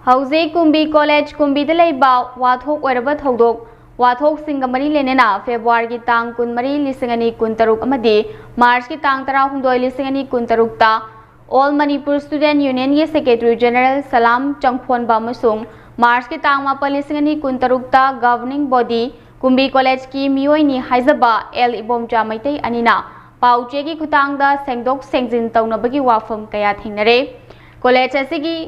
ꯍꯧꯖꯤꯛ ꯀꯨꯝꯕꯤ ꯀꯣꯂꯦꯖ ꯀꯨꯝꯕꯤꯗ ꯂꯩꯕ ꯋꯥꯊꯣꯛ ꯑꯣꯏꯔꯕ ꯊꯧꯗꯣꯛ ꯋꯥꯊꯣꯛꯁꯤꯡꯒ ꯃꯔꯤ ꯂꯩꯅꯅ ꯐꯦꯕ꯭ꯔꯨꯋꯥꯔꯤꯒꯤ ꯇꯥꯡ ꯀꯨꯟꯃꯔꯤ, ꯂꯤꯁꯤꯡ ꯑꯅꯤ ꯀꯨꯟꯇꯔꯨꯛ ꯑꯃꯗꯤ ꯃꯥꯔꯆꯀꯤ ꯇꯥꯡ ꯇꯔꯥꯍꯨꯝꯗꯣꯏ, ꯂꯤꯁꯤꯡ ꯑꯅꯤ ꯀꯨꯟꯇꯔꯨꯛꯇ All Manipur Student Union ꯒꯤ Secretary General ꯁꯂꯥꯝ ꯆꯪꯈꯣꯟꯕ ꯑꯃꯁꯨꯡ ꯃꯥꯔꯆꯀꯤ ꯇꯥꯡ ꯃꯥꯄꯟ, ꯂꯤꯁꯤꯡ ꯑꯅꯤ ꯀꯨꯟꯇꯔꯨꯛꯇ governing body ꯀꯨꯝꯕꯤ ꯀꯣꯂꯦꯖꯀꯤ ꯃꯤꯑꯣꯏꯅꯤ ꯍꯥꯏꯖꯕ ꯑꯦꯜ ꯏꯕꯣꯝꯆꯥ ꯃꯩꯇꯩ ꯑꯅꯤꯅ ꯄꯥꯎꯆꯦꯒꯤ ꯈꯨꯠꯊꯥꯡꯗ ꯁꯦꯡꯗꯣꯛ ꯁꯦꯡꯖꯤꯟ ꯇꯧꯅꯕꯒꯤ ꯋꯥꯐꯝ ꯀꯌꯥ ꯊꯦꯡꯅꯔꯦ꯫ ꯀꯣꯂꯦꯖ ꯑꯁꯤꯒꯤ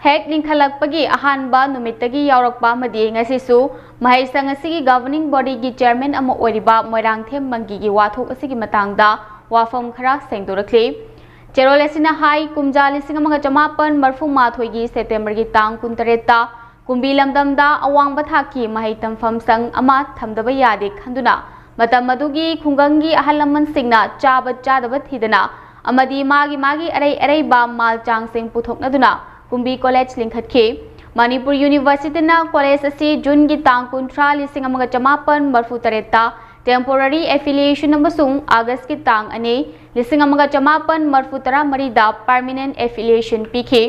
ꯍꯦꯛ ꯂꯤꯡꯈꯠꯂꯛꯄꯒꯤ ꯑꯍꯥꯟꯕ ꯅꯨꯃꯤꯠꯇꯒꯤ ꯌꯥꯎꯔꯛꯄ ꯑꯃꯗꯤ ꯉꯁꯤꯁꯨ ꯃꯍꯩꯁꯪ ꯑꯁꯤꯒꯤ governing body ꯒꯤ chairman ꯑꯃ ꯑꯣꯏꯔꯤꯕ ꯃꯣꯏꯔꯥꯡꯊꯦꯝ ꯃꯪꯒꯤꯒꯤ ꯋꯥꯊꯣꯛ ꯑꯁꯤꯒꯤ ꯃꯇꯥꯡꯗ ꯋꯥꯐꯝ ꯈꯔ ꯁꯦꯡꯗꯣꯔꯛꯂꯤ꯫ ꯆꯦꯔꯣꯜ ꯑꯁꯤꯅ ꯍꯥꯏ, ꯀꯨꯝꯖꯥ ꯂꯤꯁꯤꯡ ꯑꯃꯒ ꯆꯃꯥꯄꯟ ꯃꯔꯐꯨ ꯃꯥꯊꯣꯏꯒꯤ ꯁꯦꯞꯇꯦꯝꯕꯔꯒꯤ ꯇꯥꯡ ꯀꯨꯟꯇꯔꯦꯠꯇ ꯀꯨꯝꯕꯤ ꯂꯝꯗꯝꯗ ꯑꯋꯥꯡꯕ ꯊꯥꯛꯀꯤ ꯃꯍꯩ ꯇꯝꯐꯝ ꯁꯪ ꯑꯃ ꯊꯝꯗꯕ ꯌꯥꯗꯦ ꯈꯟꯗꯨꯅ ꯃꯇꯝ ꯑꯗꯨꯒꯤ ꯈꯨꯡꯒꯪꯒꯤ ꯑꯍꯜ ꯂꯃꯟꯁꯤꯡꯅ ꯆꯥꯕ ꯆꯥꯗꯕ ꯊꯤꯗꯅ ꯑꯃꯗꯤ ꯃꯥꯒꯤ ꯃꯥꯒꯤ ꯑꯔꯩ ꯑꯔꯩꯕ ꯃꯥꯜ ꯆꯥꯡꯁꯤꯡ ꯄꯨꯊꯣꯛꯅꯗꯨꯅ ꯀꯨꯝꯕꯤ ꯀꯣꯂꯦꯖ ꯂꯤꯡꯈꯠꯈꯤ꯫ ꯃꯅꯤꯄꯨꯔ ꯌꯨꯅꯤꯚꯔꯁꯤꯇꯤꯅ ꯀꯣꯂꯦꯖ ꯑꯁꯤ ꯖꯨꯟꯒꯤ ꯇꯥꯡ ꯀꯨꯟꯊ꯭ꯔꯥ, ꯂꯤꯁꯤꯡ ꯑꯃꯒ ꯆꯃꯥꯄꯟ ꯃꯔꯐꯨ ꯇꯔꯦꯠꯇ temporary affiliation ꯑꯃꯁꯨꯡ ꯑꯥꯒꯁꯀꯤ ꯇꯥꯡ ꯑꯅꯤ, ꯂꯤꯁꯤꯡ ꯑꯃꯒ ꯆꯃꯥꯄꯟ ꯃꯔꯐꯨ ꯇꯔꯥ ꯃꯔꯤꯗ permanent affiliation ꯄꯤꯈꯤ꯫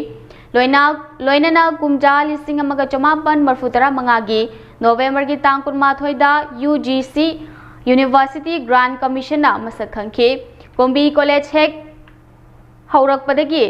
ꯂꯣꯏꯅ-, ꯂꯣꯏꯅꯅ ꯀꯨꯝꯖꯥ ꯂꯤꯁꯤꯡ ꯑꯃꯒ ꯆꯃꯥꯄꯟ ꯃꯔꯐꯨ ꯇꯔꯥ ꯃꯉꯥꯒꯤ ꯅꯣꯕꯦꯝꯕꯔꯒꯤ ꯇꯥꯡ ꯀꯨꯟꯃꯥꯊꯣꯏꯗ U G C University Grant Commission ꯅ ꯃꯁꯛ ꯈꯪꯈꯤ꯫ ꯀꯨꯝꯕꯤ ꯀꯣꯂꯦꯖ ꯍꯦꯛ ꯍꯧꯔꯛꯄꯗꯒꯤ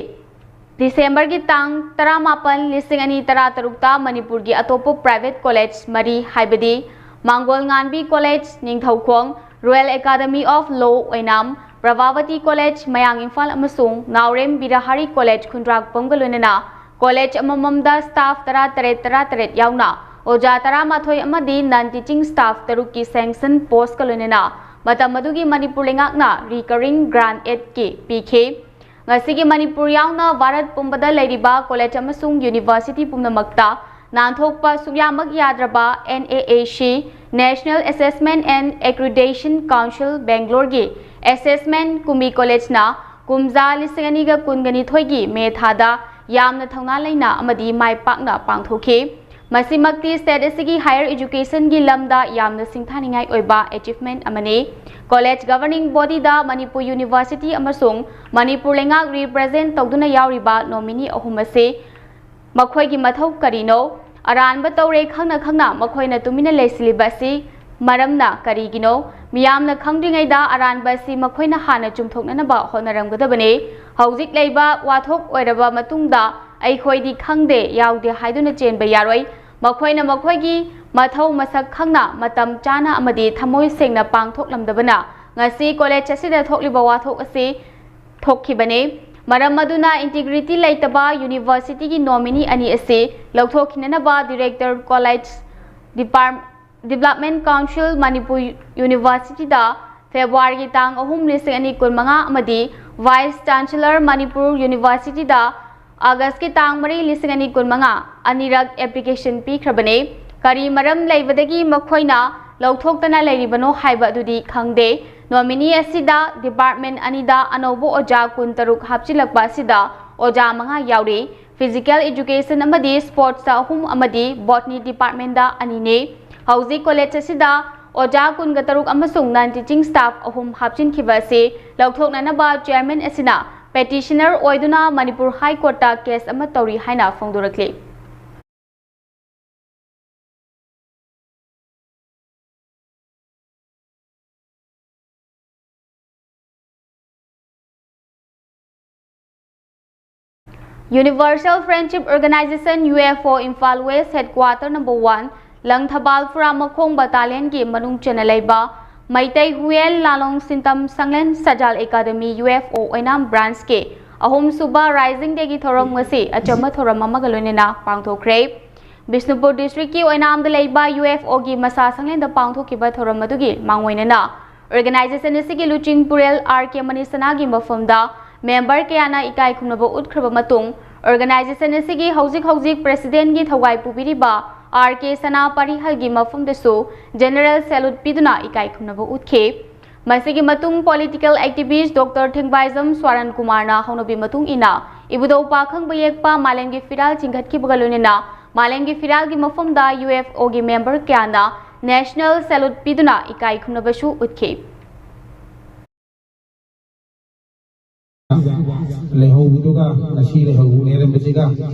ꯗꯤꯁꯦꯝꯕꯔꯒꯤ ꯇꯥꯡ ꯇꯔꯥꯃꯥꯄꯟ, ꯂꯤꯁꯤꯡ ꯑꯅꯤ ꯇꯔꯥꯇꯔꯨꯛꯇ ꯃꯅꯤꯄꯨꯔꯒꯤ ꯑꯇꯣꯞꯄ private ꯀꯣꯂꯦꯖ ꯃꯔꯤ, ꯍꯥꯏꯕꯗꯤ Mangol Nganbi college Ningthoukhong, Royal Academy of Law ꯑꯣꯏꯅꯥꯝ, ꯄ꯭ꯔꯚꯥꯕꯇꯤ ꯀꯣꯂꯦꯖ ꯃꯌꯥꯡ ꯏꯝꯐꯥꯜ ꯑꯃꯁꯨꯡ ꯅꯥꯎꯔꯦꯝ ꯕꯤꯔꯍꯥꯔꯤ ꯀꯣꯂꯦꯖ ꯈꯨꯟꯗ꯭ꯔꯥꯛꯄꯝꯒ ꯂꯣꯏꯅꯅ ꯀꯣꯂꯦꯖ ꯑꯃꯃꯝꯗ ꯁ꯭ꯇꯥꯐ ꯇꯔꯥꯇꯔꯦꯠ, ꯇꯔꯥꯇꯔꯦꯠ ꯌꯥꯎꯅ ꯑꯣꯖꯥ ꯇꯔꯥꯃꯥꯊꯣꯏ ꯑꯃꯗꯤ non teaching staff ꯇꯔꯨꯛꯀꯤ ꯁꯦꯡꯁꯟ ꯄꯣꯁꯀ ꯂꯣꯏꯅꯅ ꯃꯇꯝ ꯑꯗꯨꯒꯤ ꯃꯅꯤꯄꯨꯔ ꯂꯩꯉꯥꯛꯅ recurring grant aidꯀꯤ ꯄꯤꯈꯤ꯫ ꯉꯁꯤꯒꯤ ꯃꯅꯤꯄꯨꯔ ꯌꯥꯎꯅ ꯚꯥꯔꯠ ꯄꯨꯝꯕꯗ ꯂꯩꯔꯤꯕ ꯀꯣꯂꯦꯖ ꯑꯃꯁꯨꯡ ꯌꯨꯅꯤꯚꯔꯁꯤꯇꯤ ꯄꯨꯝꯅꯃꯛꯇ ꯅꯥꯟꯊꯣꯛꯄ ꯁꯨꯛꯌꯥꯃꯛ ꯌꯥꯗ꯭ꯔꯕ NAAC, National Assessment and Accreditation Council, ꯕꯦꯡꯒ꯭ꯂꯣꯔꯒꯤ assessment ꯀꯨꯝꯕꯤ ꯀꯣꯂꯦꯖꯅ ꯀꯨꯝꯖꯥ ꯂꯤꯁꯤꯡ ꯑꯅꯤꯒ ꯀꯨꯟꯒ ꯅꯤꯊꯣꯏꯒꯤ ꯃꯦ ꯊꯥꯗ ꯌꯥꯝꯅ ꯊꯧꯅꯥ ꯂꯩꯅ ꯑꯃꯗꯤ ꯃꯥꯏ ꯄꯥꯛꯅ ꯄꯥꯡꯊꯣꯛꯈꯤ꯫ ꯃꯁꯤꯃꯛꯇꯤ state ꯑꯁꯤꯒꯤ higher educationꯒꯤ ꯂꯝꯗ ꯌꯥꯝꯅ ꯁꯤꯡꯊꯥꯅꯤꯡꯉꯥꯏ ꯑꯣꯏꯕ achievement ꯑꯃꯅꯤ꯫ ꯀꯣꯂꯦꯖ governing bodyꯗ ꯃꯅꯤꯄꯨꯔ ꯌꯨꯅꯤꯚꯔꯁꯤꯇꯤ ꯑꯃꯁꯨꯡ ꯃꯅꯤꯄꯨꯔ ꯂꯩꯉꯥꯛ represent ꯇꯧꯗꯨꯅ ꯌꯥꯎꯔꯤꯕ nominee ꯑꯍꯨꯝ ꯑꯁꯤ ꯃꯈꯣꯏꯒꯤ ꯃꯊꯧ ꯀꯔꯤꯅꯣ? ꯑꯔꯥꯟꯕ ꯇꯧꯔꯦ ꯈꯪꯅ ꯈꯪꯅ ꯃꯈꯣꯏꯅ ꯇꯨꯃꯤꯟꯅ ꯂꯩꯁꯤꯜꯂꯤꯕ ꯑꯁꯤ ꯃꯔꯝꯅ ꯀꯔꯤꯒꯤꯅꯣ? ꯃꯤꯌꯥꯝꯅ ꯈꯪꯗ꯭ꯔꯤꯉꯩꯗ ꯑꯔꯥꯟꯕ ꯑꯁꯤ ꯃꯈꯣꯏꯅ ꯍꯥꯟꯅ ꯆꯨꯝꯊꯣꯛꯅꯅꯕ ꯍꯣꯠꯅꯔꯝꯒꯗꯕꯅꯤ꯫ ꯍꯧꯖꯤꯛ ꯂꯩꯕ ꯋꯥꯊꯣꯛ ꯑꯣꯏꯔꯕ ꯃꯇꯨꯡꯗ ꯑꯩꯈꯣꯏꯗꯤ ꯈꯪꯗꯦ, ꯌꯥꯎꯗꯦ ꯍꯥꯏꯗꯨꯅ ꯆꯦꯟꯕ ꯌꯥꯔꯣꯏ꯫ ꯃꯈꯣꯏꯅ ꯃꯈꯣꯏꯒꯤ ꯃꯊꯧ ꯃꯁꯛ ꯈꯪꯅ ꯃꯇꯝ ꯆꯥꯅ ꯑꯃꯗꯤ ꯊꯃꯣꯏ ꯁꯦꯡꯅ ꯄꯥꯡꯊꯣꯛꯂꯝꯗꯕꯅ ꯉꯁꯤ ꯀꯣꯂꯦꯖ ꯑꯁꯤꯗ ꯊꯣꯛꯂꯤꯕ ꯋꯥꯊꯣꯛ ꯑꯁꯤ ꯊꯣꯛꯈꯤꯕꯅꯤ꯫ ꯃꯔꯝ ꯑꯗꯨꯅ integrity ꯂꯩꯇꯕ ꯌꯨꯅꯤꯚꯔꯁꯤꯇꯤꯒꯤ nominee ꯑꯅꯤ ꯑꯁꯤ ꯂꯧꯊꯣꯛꯈꯤꯅꯅꯕ Director College Depart-, Development Council Manipur ꯌꯨꯅꯤꯚꯔꯁꯤꯇꯤꯗ ꯐꯦꯕ꯭ꯔꯨꯋꯥꯔꯤꯒꯤ ꯇꯥꯡ ꯑꯍꯨꯝ, ꯂꯤꯁꯤꯡ ꯑꯅꯤ ꯀꯨꯟꯃꯉꯥ ꯑꯃꯗꯤ Vice Chancellor ꯃꯅꯤꯄꯨꯔ ꯌꯨꯅꯤꯚꯔꯁꯤꯇꯤꯗ ꯑꯥꯒꯁꯀꯤ ꯇꯥꯡ ꯃꯔꯤ, ꯂꯤꯁꯤꯡ ꯑꯅꯤ ꯀꯨꯟꯃꯉꯥ ꯑꯅꯤꯔꯛ application ꯄꯤꯈ꯭ꯔꯕꯅꯤ꯫ ꯀꯔꯤ ꯃꯔꯝ ꯂꯩꯕꯗꯒꯤ ꯃꯈꯣꯏꯅ ꯂꯧꯊꯣꯛꯇꯅ ꯂꯩꯔꯤꯕꯅꯣ ꯍꯥꯏꯕ ꯑꯗꯨꯗꯤ ꯈꯪꯗꯦ꯫ Nominee ꯑꯁꯤꯗ department ꯑꯅꯤꯗ ꯑꯅꯧꯕ ꯑꯣꯖꯥ ꯀꯨꯟꯇꯔꯨꯛ ꯍꯥꯞꯆꯤꯜꯂꯛꯄ ꯑꯁꯤꯗ ꯑꯣꯖꯥ ꯃꯉꯥ ꯌꯥꯎꯔꯤ꯫ Physical Education ꯑꯃꯗꯤ Sportsꯇ ꯑꯍꯨꯝ ꯑꯃꯗꯤ Botany Departmentꯗ ꯑꯅꯤꯅꯤ꯫ ꯍꯧꯖꯤꯛ ꯀꯣꯂꯦꯖ ꯑꯁꯤꯗ ꯑꯣꯖꯥ ꯀꯨꯟꯒ ꯇꯔꯨꯛ ꯑꯃꯁꯨꯡ non teaching staff ꯑꯍꯨꯝ ꯍꯥꯞꯆꯤꯟꯈꯤꯕ ꯑꯁꯤ ꯂꯧꯊꯣꯛꯅꯅꯕ chairman ꯑꯁꯤꯅ petitioner ꯑꯣꯏꯗꯨꯅ ꯃꯅꯤꯄꯨꯔ High Courtꯇ case ꯑꯃ ꯇꯧꯔꯤ ꯍꯥꯏꯅ ꯐꯣꯡꯗꯣꯔꯛꯂꯤ꯫ Universal Friendship Organization, UFO, Imphal West Headquarter number one, Langthabal ꯐꯨꯔꯥꯃꯈꯣꯡ ꯕꯇꯥꯂꯤꯌꯟꯒꯤ ꯃꯅꯨꯡ ꯆꯟꯅ ꯂꯩꯕ Meitei Huyen Lalong Sintam Shanglen Sajal academy, U F O, ꯑꯣꯏꯅꯥꯝ ꯕ꯭ꯔꯥꯟꯁꯀꯤ ꯑꯍꯨꯝꯁꯨꯕ ꯔꯥꯏꯖꯤꯡ ꯗꯦꯒꯤ ꯊꯧꯔꯝ ꯉꯁꯤ ꯑꯆꯝꯕ ꯊꯧꯔꯝ ꯑꯃꯒ ꯂꯣꯏꯅꯅ ꯄꯥꯡꯊꯣꯛꯈ꯭ꯔꯦ꯫ ꯕꯤꯁꯅꯨꯄꯨꯔ ꯗꯤꯁꯇ꯭ꯔꯤꯛꯀꯤ ꯑꯣꯏꯅꯥꯝꯗ ꯂꯩꯕ ꯌꯨ ꯑꯦꯐ ꯑꯣꯒꯤ ꯃꯁꯥ ꯁꯪꯂꯦꯟꯗ ꯄꯥꯡꯊꯣꯛꯈꯤꯕ ꯊꯧꯔꯝ ꯑꯗꯨꯒꯤ ꯃꯥꯡꯑꯣꯏꯅꯅ ꯑꯣꯔꯒꯅꯥꯏꯖꯦꯁꯟ ꯑꯁꯤꯒꯤ ꯂꯨꯆꯤꯡ ꯄꯨꯔꯦꯜ ꯑꯥꯔ ꯀꯦ ꯃꯅꯤꯁꯅꯥꯒꯤ ꯃꯐꯝꯗ ꯃꯦꯝꯕꯔ ꯀꯌꯥꯅ ꯏꯀꯥꯏ ꯈꯨꯝꯅꯕ ꯎꯠꯈ꯭ꯔꯕ ꯃꯇꯨꯡ, ꯑꯣꯔꯒꯅꯥꯏꯖꯦꯁꯟ ꯑꯁꯤꯒꯤ ꯍꯧꯖꯤꯛ ꯍꯧꯖꯤꯛ ꯄ꯭ꯔꯦꯁꯤꯗꯦꯟꯒꯤ ꯊꯧꯒꯥꯏ ꯄꯨꯕꯤꯔꯤꯕ ꯑꯥꯔ ꯀꯦ ꯁꯅꯥ ꯄꯥꯔꯤꯍꯜꯒꯤ ꯃꯐꯝꯗꯁꯨ ꯖꯦꯅꯔꯦꯜ ꯁꯦꯂꯨꯠ ꯄꯤꯗꯨꯅ ꯏꯀꯥꯏ ꯈꯨꯝꯅꯕ ꯎꯠꯈꯤ꯫ ꯃꯁꯤꯒꯤ ꯃꯇꯨꯡ ꯄꯣꯂꯤꯇꯤꯀꯦꯜ ꯑꯦꯛꯇꯤꯚꯤꯁ꯭ꯠ ꯗꯣꯛꯇꯔ ꯊꯦꯡꯕꯥꯏꯖꯝ ꯁ꯭ꯋꯥꯔꯟ ꯀꯨꯃꯥꯔꯅ ꯍꯧꯅꯕꯤ ꯃꯇꯨꯡ ꯏꯟꯅ ꯏꯕꯨꯙꯧ ꯄꯥꯈꯪꯕ ꯌꯦꯛꯄ ꯃꯥꯂꯦꯝꯒꯤ ꯐꯤꯔꯥꯜ ꯆꯤꯡꯈꯠꯈꯤꯕꯒ ꯂꯣꯏꯅꯅ ꯃꯥꯂꯦꯝꯒꯤ ꯐꯤꯔꯥꯜꯒꯤ ꯃꯐꯝꯗ ꯌꯨ ꯑꯦꯐ ꯑꯣꯒꯤ ꯃꯦꯝꯕꯔ ꯀꯌꯥꯅ ꯅꯦꯁꯅꯦꯜ ꯁꯦꯂꯨꯠ ꯄꯤꯗꯨꯅ ꯏꯀꯥꯏ ꯈꯨꯝꯅꯕꯁꯨ ꯎꯠꯈꯤ꯫ ꯂꯩꯍꯧꯕꯗꯨꯒ ꯉꯁꯤ ꯂꯩꯍꯧ-, ꯂꯩꯔꯝꯕꯁꯤꯒ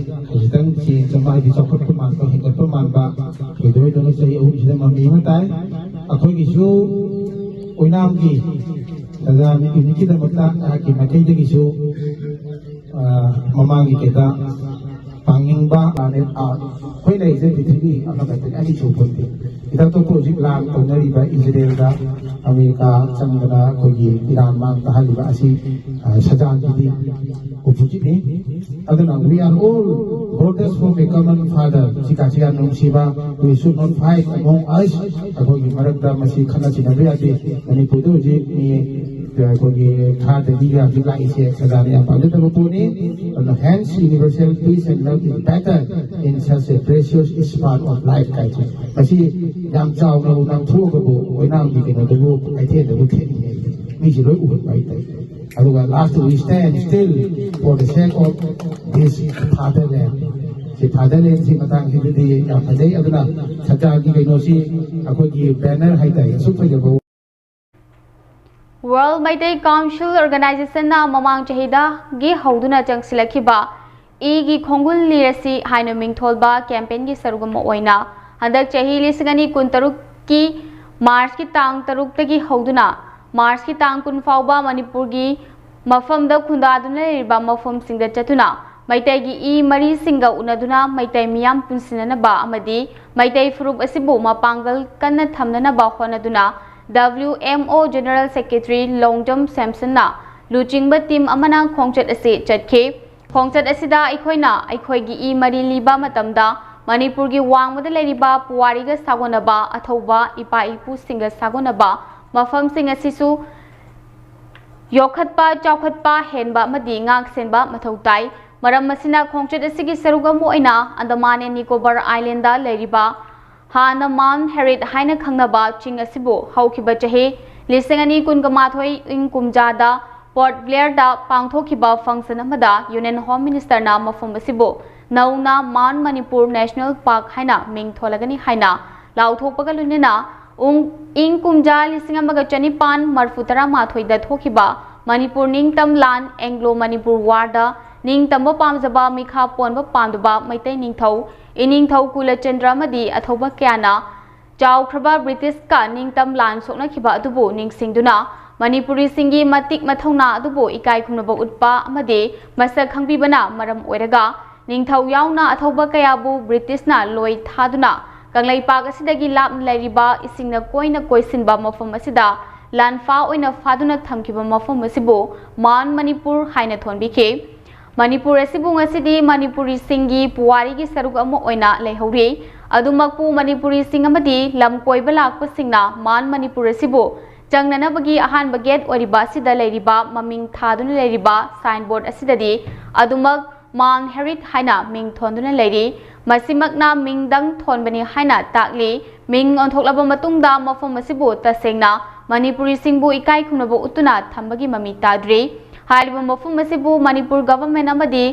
ꯈꯖꯤꯛꯇꯪ change ꯑꯃ, ꯍꯥꯏꯗꯤ ꯆꯥꯎꯈꯠꯄ ꯃꯥꯟꯕ, ꯍꯦꯟꯒꯠꯄ ꯃꯥꯟꯕ ꯀꯩꯗꯧꯔꯤꯗꯅꯣ? ꯆꯍꯤ ꯑꯍꯨꯝꯁꯤꯗ ꯃꯃꯤ ꯑꯃ ꯇꯥꯏ꯫ ꯑꯩꯈꯣꯏꯒꯤꯁꯨ ꯑꯣꯏꯅꯥꯝꯒꯤ ꯄ꯭ꯔꯖꯥ ꯅꯨꯄꯤꯒꯤꯗꯃꯛꯇ ꯑꯩꯍꯥꯛꯀꯤ ꯃꯥꯏꯀꯩꯗꯒꯤꯁꯨ, ꯑ, ꯃꯃꯥꯡꯒꯤ ꯀꯩꯗ ꯄꯥꯡꯅꯤꯡꯕ planet Earth, ꯑꯩꯈꯣꯏ ꯂꯩꯔꯤꯁꯦ ꯄ꯭ꯔꯤꯊꯤꯕꯤ ꯑꯃꯈꯛꯇꯅꯤ, ꯑꯅꯤ ꯁꯨ ꯄꯣꯟꯇꯦ꯫ ꯍꯤꯗꯥꯛ ꯊꯣꯛꯄ ꯍꯧꯖꯤꯛ ꯂꯥꯟ ꯇꯧꯅꯔꯤꯕ ꯏꯖꯔꯦꯜꯗ ꯑꯃꯦꯔꯤꯀꯥ ꯆꯪꯗꯅ ꯑꯩꯈꯣꯏꯒꯤ ꯏꯔꯥꯟ ꯃꯥꯡ ꯇꯥꯍꯜꯂꯤꯕ ꯑꯁꯤ, ꯑ, ꯁꯖꯥꯜꯒꯤꯗꯤ oppositeꯅꯤ꯫ ꯑꯗꯨꯅ we are all brothers from a common father꯫ ꯁꯤ ꯀꯥꯁꯤ ꯌꯥꯝ ꯅꯨꯡꯁꯤꯕ, we should not fight among us꯫ ꯑꯩꯈꯣꯏꯒꯤ ꯃꯔꯛꯇ ꯃꯁꯤ ꯈꯠꯅ ꯆꯩꯅꯕ ꯌꯥꯗꯦ꯫ ꯃꯅꯤꯄꯨꯔꯗ ꯍꯧꯖꯤꯛ ꯃꯤ ꯑꯩꯈꯣꯏꯒꯤ ꯊꯥꯔꯗꯒꯤꯒ ꯍꯧꯖꯤꯛ ꯂꯥꯛꯏꯁꯦ ꯁꯖꯥꯜꯅ ꯌꯥꯝ ꯄꯥꯝꯖꯗꯕ ꯄꯣꯠꯅꯤ꯫ ꯑꯗꯨꯅ hence universal peace and love is better in such a precious spot of life ꯀꯥꯏꯁꯦ꯫ ꯃꯁꯤ ꯌꯥꯝ ꯆꯥꯎꯅ ꯅꯥꯟꯊꯣꯛꯑꯒꯕꯨ ꯑꯣꯏꯅꯥꯝꯒꯤ ꯀꯩꯅꯣꯗꯕꯨ, ꯀꯩꯊꯦꯜꯗꯕꯨ ꯊꯦꯠꯅꯤꯡꯉꯦ꯫ ꯃꯤꯁꯤ ꯂꯣꯏ ꯎꯍꯟꯕ ꯍꯥꯏꯇꯥꯔꯦ꯫ ꯑꯗꯨꯒ last we stand still for the sake of this fatherland꯫ ꯁꯤ fatherland ꯁꯤ ꯃꯇꯥꯡꯁꯤꯗꯗꯤ ꯌꯥꯝ ꯐꯖꯩ꯫ ꯑꯗꯨꯅ ꯁꯖꯥꯜꯒꯤ ꯀꯩꯅꯣꯁꯤ ꯑꯩꯈꯣꯏꯒꯤ banner ꯍꯥꯏꯇꯥꯔꯦ, ꯑꯁꯨꯛ ꯐꯖꯕ꯫ World Meitei Council Organizationꯅ ꯃꯃꯥꯡ ꯆꯍꯤꯗꯒꯤ ꯍꯧꯗꯨꯅ ꯆꯪꯁꯤꯜꯂꯛꯈꯤꯕ ꯏꯒꯤ ꯈꯣꯡꯒꯨꯜ ꯂꯤꯔꯁꯤ ꯍꯥꯏꯅ ꯃꯤꯡꯊꯣꯜꯕ campaignꯒꯤ ꯁꯔꯨꯛ ꯑꯃ ꯑꯣꯏꯅ ꯍꯟꯗꯛ ꯆꯍꯤ ꯂꯤꯁꯤꯡ ꯑꯅꯤ ꯀꯨꯟꯇꯔꯨꯛꯀꯤ Marchꯀꯤ ꯇꯥꯡ ꯇꯔꯨꯛꯇꯒꯤ ꯍꯧꯗꯨꯅ Marchꯀꯤ ꯇꯥꯡ ꯀꯨꯟ ꯐꯥꯎꯕ ꯃꯅꯤꯄꯨꯔꯒꯤ ꯃꯐꯝꯗ ꯈꯨꯟꯗꯥꯗꯨꯅ ꯂꯩꯔꯤꯕ ꯃꯐꯝꯁꯤꯡꯗ ꯆꯠꯇꯨꯅ ꯃꯩꯇꯩꯒꯤ ꯏ ꯃꯔꯤꯁꯤꯡꯒ ꯎꯅꯗꯨꯅ ꯃꯩꯇꯩ ꯃꯤꯌꯥꯝ ꯄꯨꯟꯁꯤꯟꯅꯅꯕ ꯑꯃꯗꯤ ꯃꯩꯇꯩ ꯐꯨꯔꯨꯞ ꯑꯁꯤꯕꯨ ꯃꯄꯥꯡꯒꯜ ꯀꯟꯅ ꯊꯝꯅꯅꯕ ꯍꯣꯠꯅꯗꯨꯅ W M O General Secretary Longjam ꯁꯦꯝꯁꯟꯅ ꯂꯨꯆꯤꯡꯕ ꯇꯤꯝ ꯑꯃꯅ ꯈꯣꯡꯆꯠ ꯑꯁꯤ ꯆꯠꯈꯤ꯫ ꯈꯣꯡꯆꯠ ꯑꯁꯤꯗ ꯑꯩꯈꯣꯏꯅ ꯑꯩꯈꯣꯏꯒꯤ ꯏ ꯃꯔꯤ ꯂꯤꯕ ꯃꯇꯝꯗ ꯃꯅꯤꯄꯨꯔꯒꯤ ꯋꯥꯡꯃꯗ ꯂꯩꯔꯤꯕ ꯄꯨꯋꯥꯔꯤꯒ ꯁꯥꯒꯣꯟꯅꯕ ꯑꯊꯧꯕ ꯏꯄꯥ ꯏꯄꯨꯁꯤꯡꯒ ꯁꯥꯒꯣꯟꯅꯕ ꯃꯐꯝꯁꯤꯡ ꯑꯁꯤꯁꯨ ꯌꯣꯛꯈꯠꯄ, ꯆꯥꯎꯈꯠꯄ ꯍꯦꯟꯕ ꯑꯃꯗꯤ ꯉꯥꯛ ꯁꯦꯟꯕ ꯃꯊꯧ ꯇꯥꯏ꯫ ꯃꯔꯝ ꯑꯁꯤꯅ ꯈꯣꯡꯆꯠ ꯑꯁꯤꯒꯤ ꯁꯔꯨꯛ ꯑꯃ ꯑꯣꯏꯅ Andaman and Nicobar Island ꯂꯩꯔꯤꯕ ꯍꯥꯟꯅ Mount Harriet ꯍꯥꯏꯅ ꯈꯪꯅꯕ ꯆꯤꯡ ꯑꯁꯤꯕꯨ ꯍꯧꯈꯤꯕ ꯆꯍꯤ ꯂꯤꯁꯤꯡ ꯑꯅꯤ ꯀꯨꯟꯒ ꯃꯥꯊꯣꯏ ꯏꯪ ꯀꯨꯝꯖꯥꯗ Port Blairꯗ ꯄꯥꯡꯊꯣꯛꯈꯤꯕ function ꯑꯃꯗ Union Home Ministerꯅ ꯃꯐꯝ ꯑꯁꯤꯕꯨ ꯅꯧꯅ Mount Manipur National Park ꯍꯥꯏꯅ ꯃꯤꯡ ꯊꯣꯜꯂꯒꯅꯤ ꯍꯥꯏꯅ ꯂꯥꯎꯊꯣꯛꯄꯒ ꯂꯣꯏꯅꯅ ꯎꯪ-, ꯏꯪ ꯀꯨꯝꯖꯥ ꯂꯤꯁꯤꯡ ꯑꯃꯒ ꯆꯅꯤꯄꯥꯟ ꯃꯔꯐꯨ ꯇꯔꯥ ꯃꯥꯊꯣꯏꯗ ꯊꯣꯛꯈꯤꯕ ꯃꯅꯤꯄꯨꯔ ꯅꯤꯡꯇꯝ ꯂꯥꯟ, Anglo Manipur Warꯗ ꯅꯤꯡꯇꯝꯕ ꯄꯥꯝꯖꯕ, ꯃꯤꯈꯥ ꯄꯣꯟꯕ ꯄꯥꯝꯗꯕ ꯃꯩꯇꯩ ꯅꯤꯡꯊꯧ ꯏꯅꯤꯡꯊꯧ ꯀꯨꯂꯆꯟꯗ꯭ꯔ ꯑꯃꯗꯤ ꯑꯊꯧꯕ ꯀꯌꯥꯅ ꯆꯥꯎꯈ꯭ꯔꯕ ꯕ꯭ꯔꯤꯇꯤꯁꯀ ꯅꯤꯡꯇꯝ ꯂꯥꯟ ꯁꯣꯛꯅꯈꯤꯕ ꯑꯗꯨꯕꯨ ꯅꯤꯡꯁꯤꯡꯗꯨꯅ ꯃꯅꯤꯄꯨꯔꯤꯁꯤꯡꯒꯤ ꯃꯇꯤꯛ ꯃꯊꯧꯅꯥ ꯑꯗꯨꯕꯨ ꯏꯀꯥꯏ ꯈꯨꯝꯅꯕ ꯎꯠꯄ ꯑꯃꯗꯤ ꯃꯁꯛ ꯈꯪꯕꯤꯕꯅ ꯃꯔꯝ ꯑꯣꯏꯔꯒ ꯅꯤꯡꯊꯧ ꯌꯥꯎꯅ ꯑꯊꯧꯕ ꯀꯌꯥꯕꯨ ꯕ꯭ꯔꯤꯇꯤꯁꯅ ꯂꯣꯏ ꯊꯥꯗꯨꯅ ꯀꯪꯂꯩꯄꯥꯛ ꯑꯁꯤꯗꯒꯤ ꯂꯥꯞꯅ ꯂꯩꯔꯤꯕ ꯏꯁꯤꯡꯅ ꯀꯣꯏꯅ ꯀꯣꯏꯁꯤꯟꯕ ꯃꯐꯝ ꯑꯁꯤꯗ ꯂꯥꯟꯐꯥ ꯑꯣꯏꯅ ꯐꯥꯗꯨꯅ ꯊꯝꯈꯤꯕ ꯃꯐꯝ ꯑꯁꯤꯕꯨ ꯃꯥꯟ ꯃꯅꯤꯄꯨꯔ ꯍꯥꯏꯅ ꯊꯣꯟꯕꯤꯈꯤ꯫ ꯃꯅꯤꯄꯨꯔ ꯑꯁꯤꯕꯨ ꯉꯁꯤꯗꯤ ꯃꯅꯤꯄꯨꯔꯤꯁꯤꯡꯒꯤ ꯄꯨꯋꯥꯔꯤꯒꯤ ꯁꯔꯨꯛ ꯑꯃ ꯑꯣꯏꯅ ꯂꯩꯍꯧꯔꯤ꯫ ꯑꯗꯨꯃꯛꯄꯨ ꯃꯅꯤꯄꯨꯔꯤꯁꯤꯡ ꯑꯃꯗꯤ ꯂꯝ ꯀꯣꯏꯕ ꯂꯥꯛꯄꯁꯤꯡꯅ ꯃꯥꯟ ꯃꯅꯤꯄꯨꯔ ꯑꯁꯤꯕꯨ ꯆꯪꯅꯅꯕꯒꯤ ꯑꯍꯥꯟꯕ ꯒꯦꯠ ꯑꯣꯏꯔꯤꯕ ꯑꯁꯤꯗ ꯂꯩꯔꯤꯕ ꯃꯃꯤꯡ ꯊꯥꯗꯨꯅ ꯂꯩꯔꯤꯕ signboard ꯑꯁꯤꯗꯗꯤ ꯑꯗꯨꯃꯛ Mount Harriet ꯍꯥꯏꯅ ꯃꯤꯡ ꯊꯣꯟꯗꯨꯅ ꯂꯩꯔꯤ꯫ ꯃꯁꯤꯃꯛꯅ ꯃꯤꯡꯗꯪ ꯊꯣꯟꯕꯅꯤ ꯍꯥꯏꯅ ꯇꯥꯛꯂꯤ꯫ ꯃꯤꯡ ꯑꯣꯟꯊꯣꯛꯂꯕ ꯃꯇꯨꯡꯗ ꯃꯐꯝ ꯑꯁꯤꯕꯨ ꯇꯁꯦꯡꯅ ꯃꯅꯤꯄꯨꯔꯤꯁꯤꯡꯕꯨ ꯏꯀꯥꯏ ꯈꯨꯝꯅꯕ ꯎꯠꯇꯨꯅ ꯊꯝꯕꯒꯤ ꯃꯃꯤ ꯇꯥꯗ꯭ꯔꯤ꯫ ꯍꯥꯏꯔꯤꯕ ꯃꯐꯝ ꯑꯁꯤꯕꯨ ꯃꯅꯤꯄꯨꯔ government ꯑꯃꯗꯤ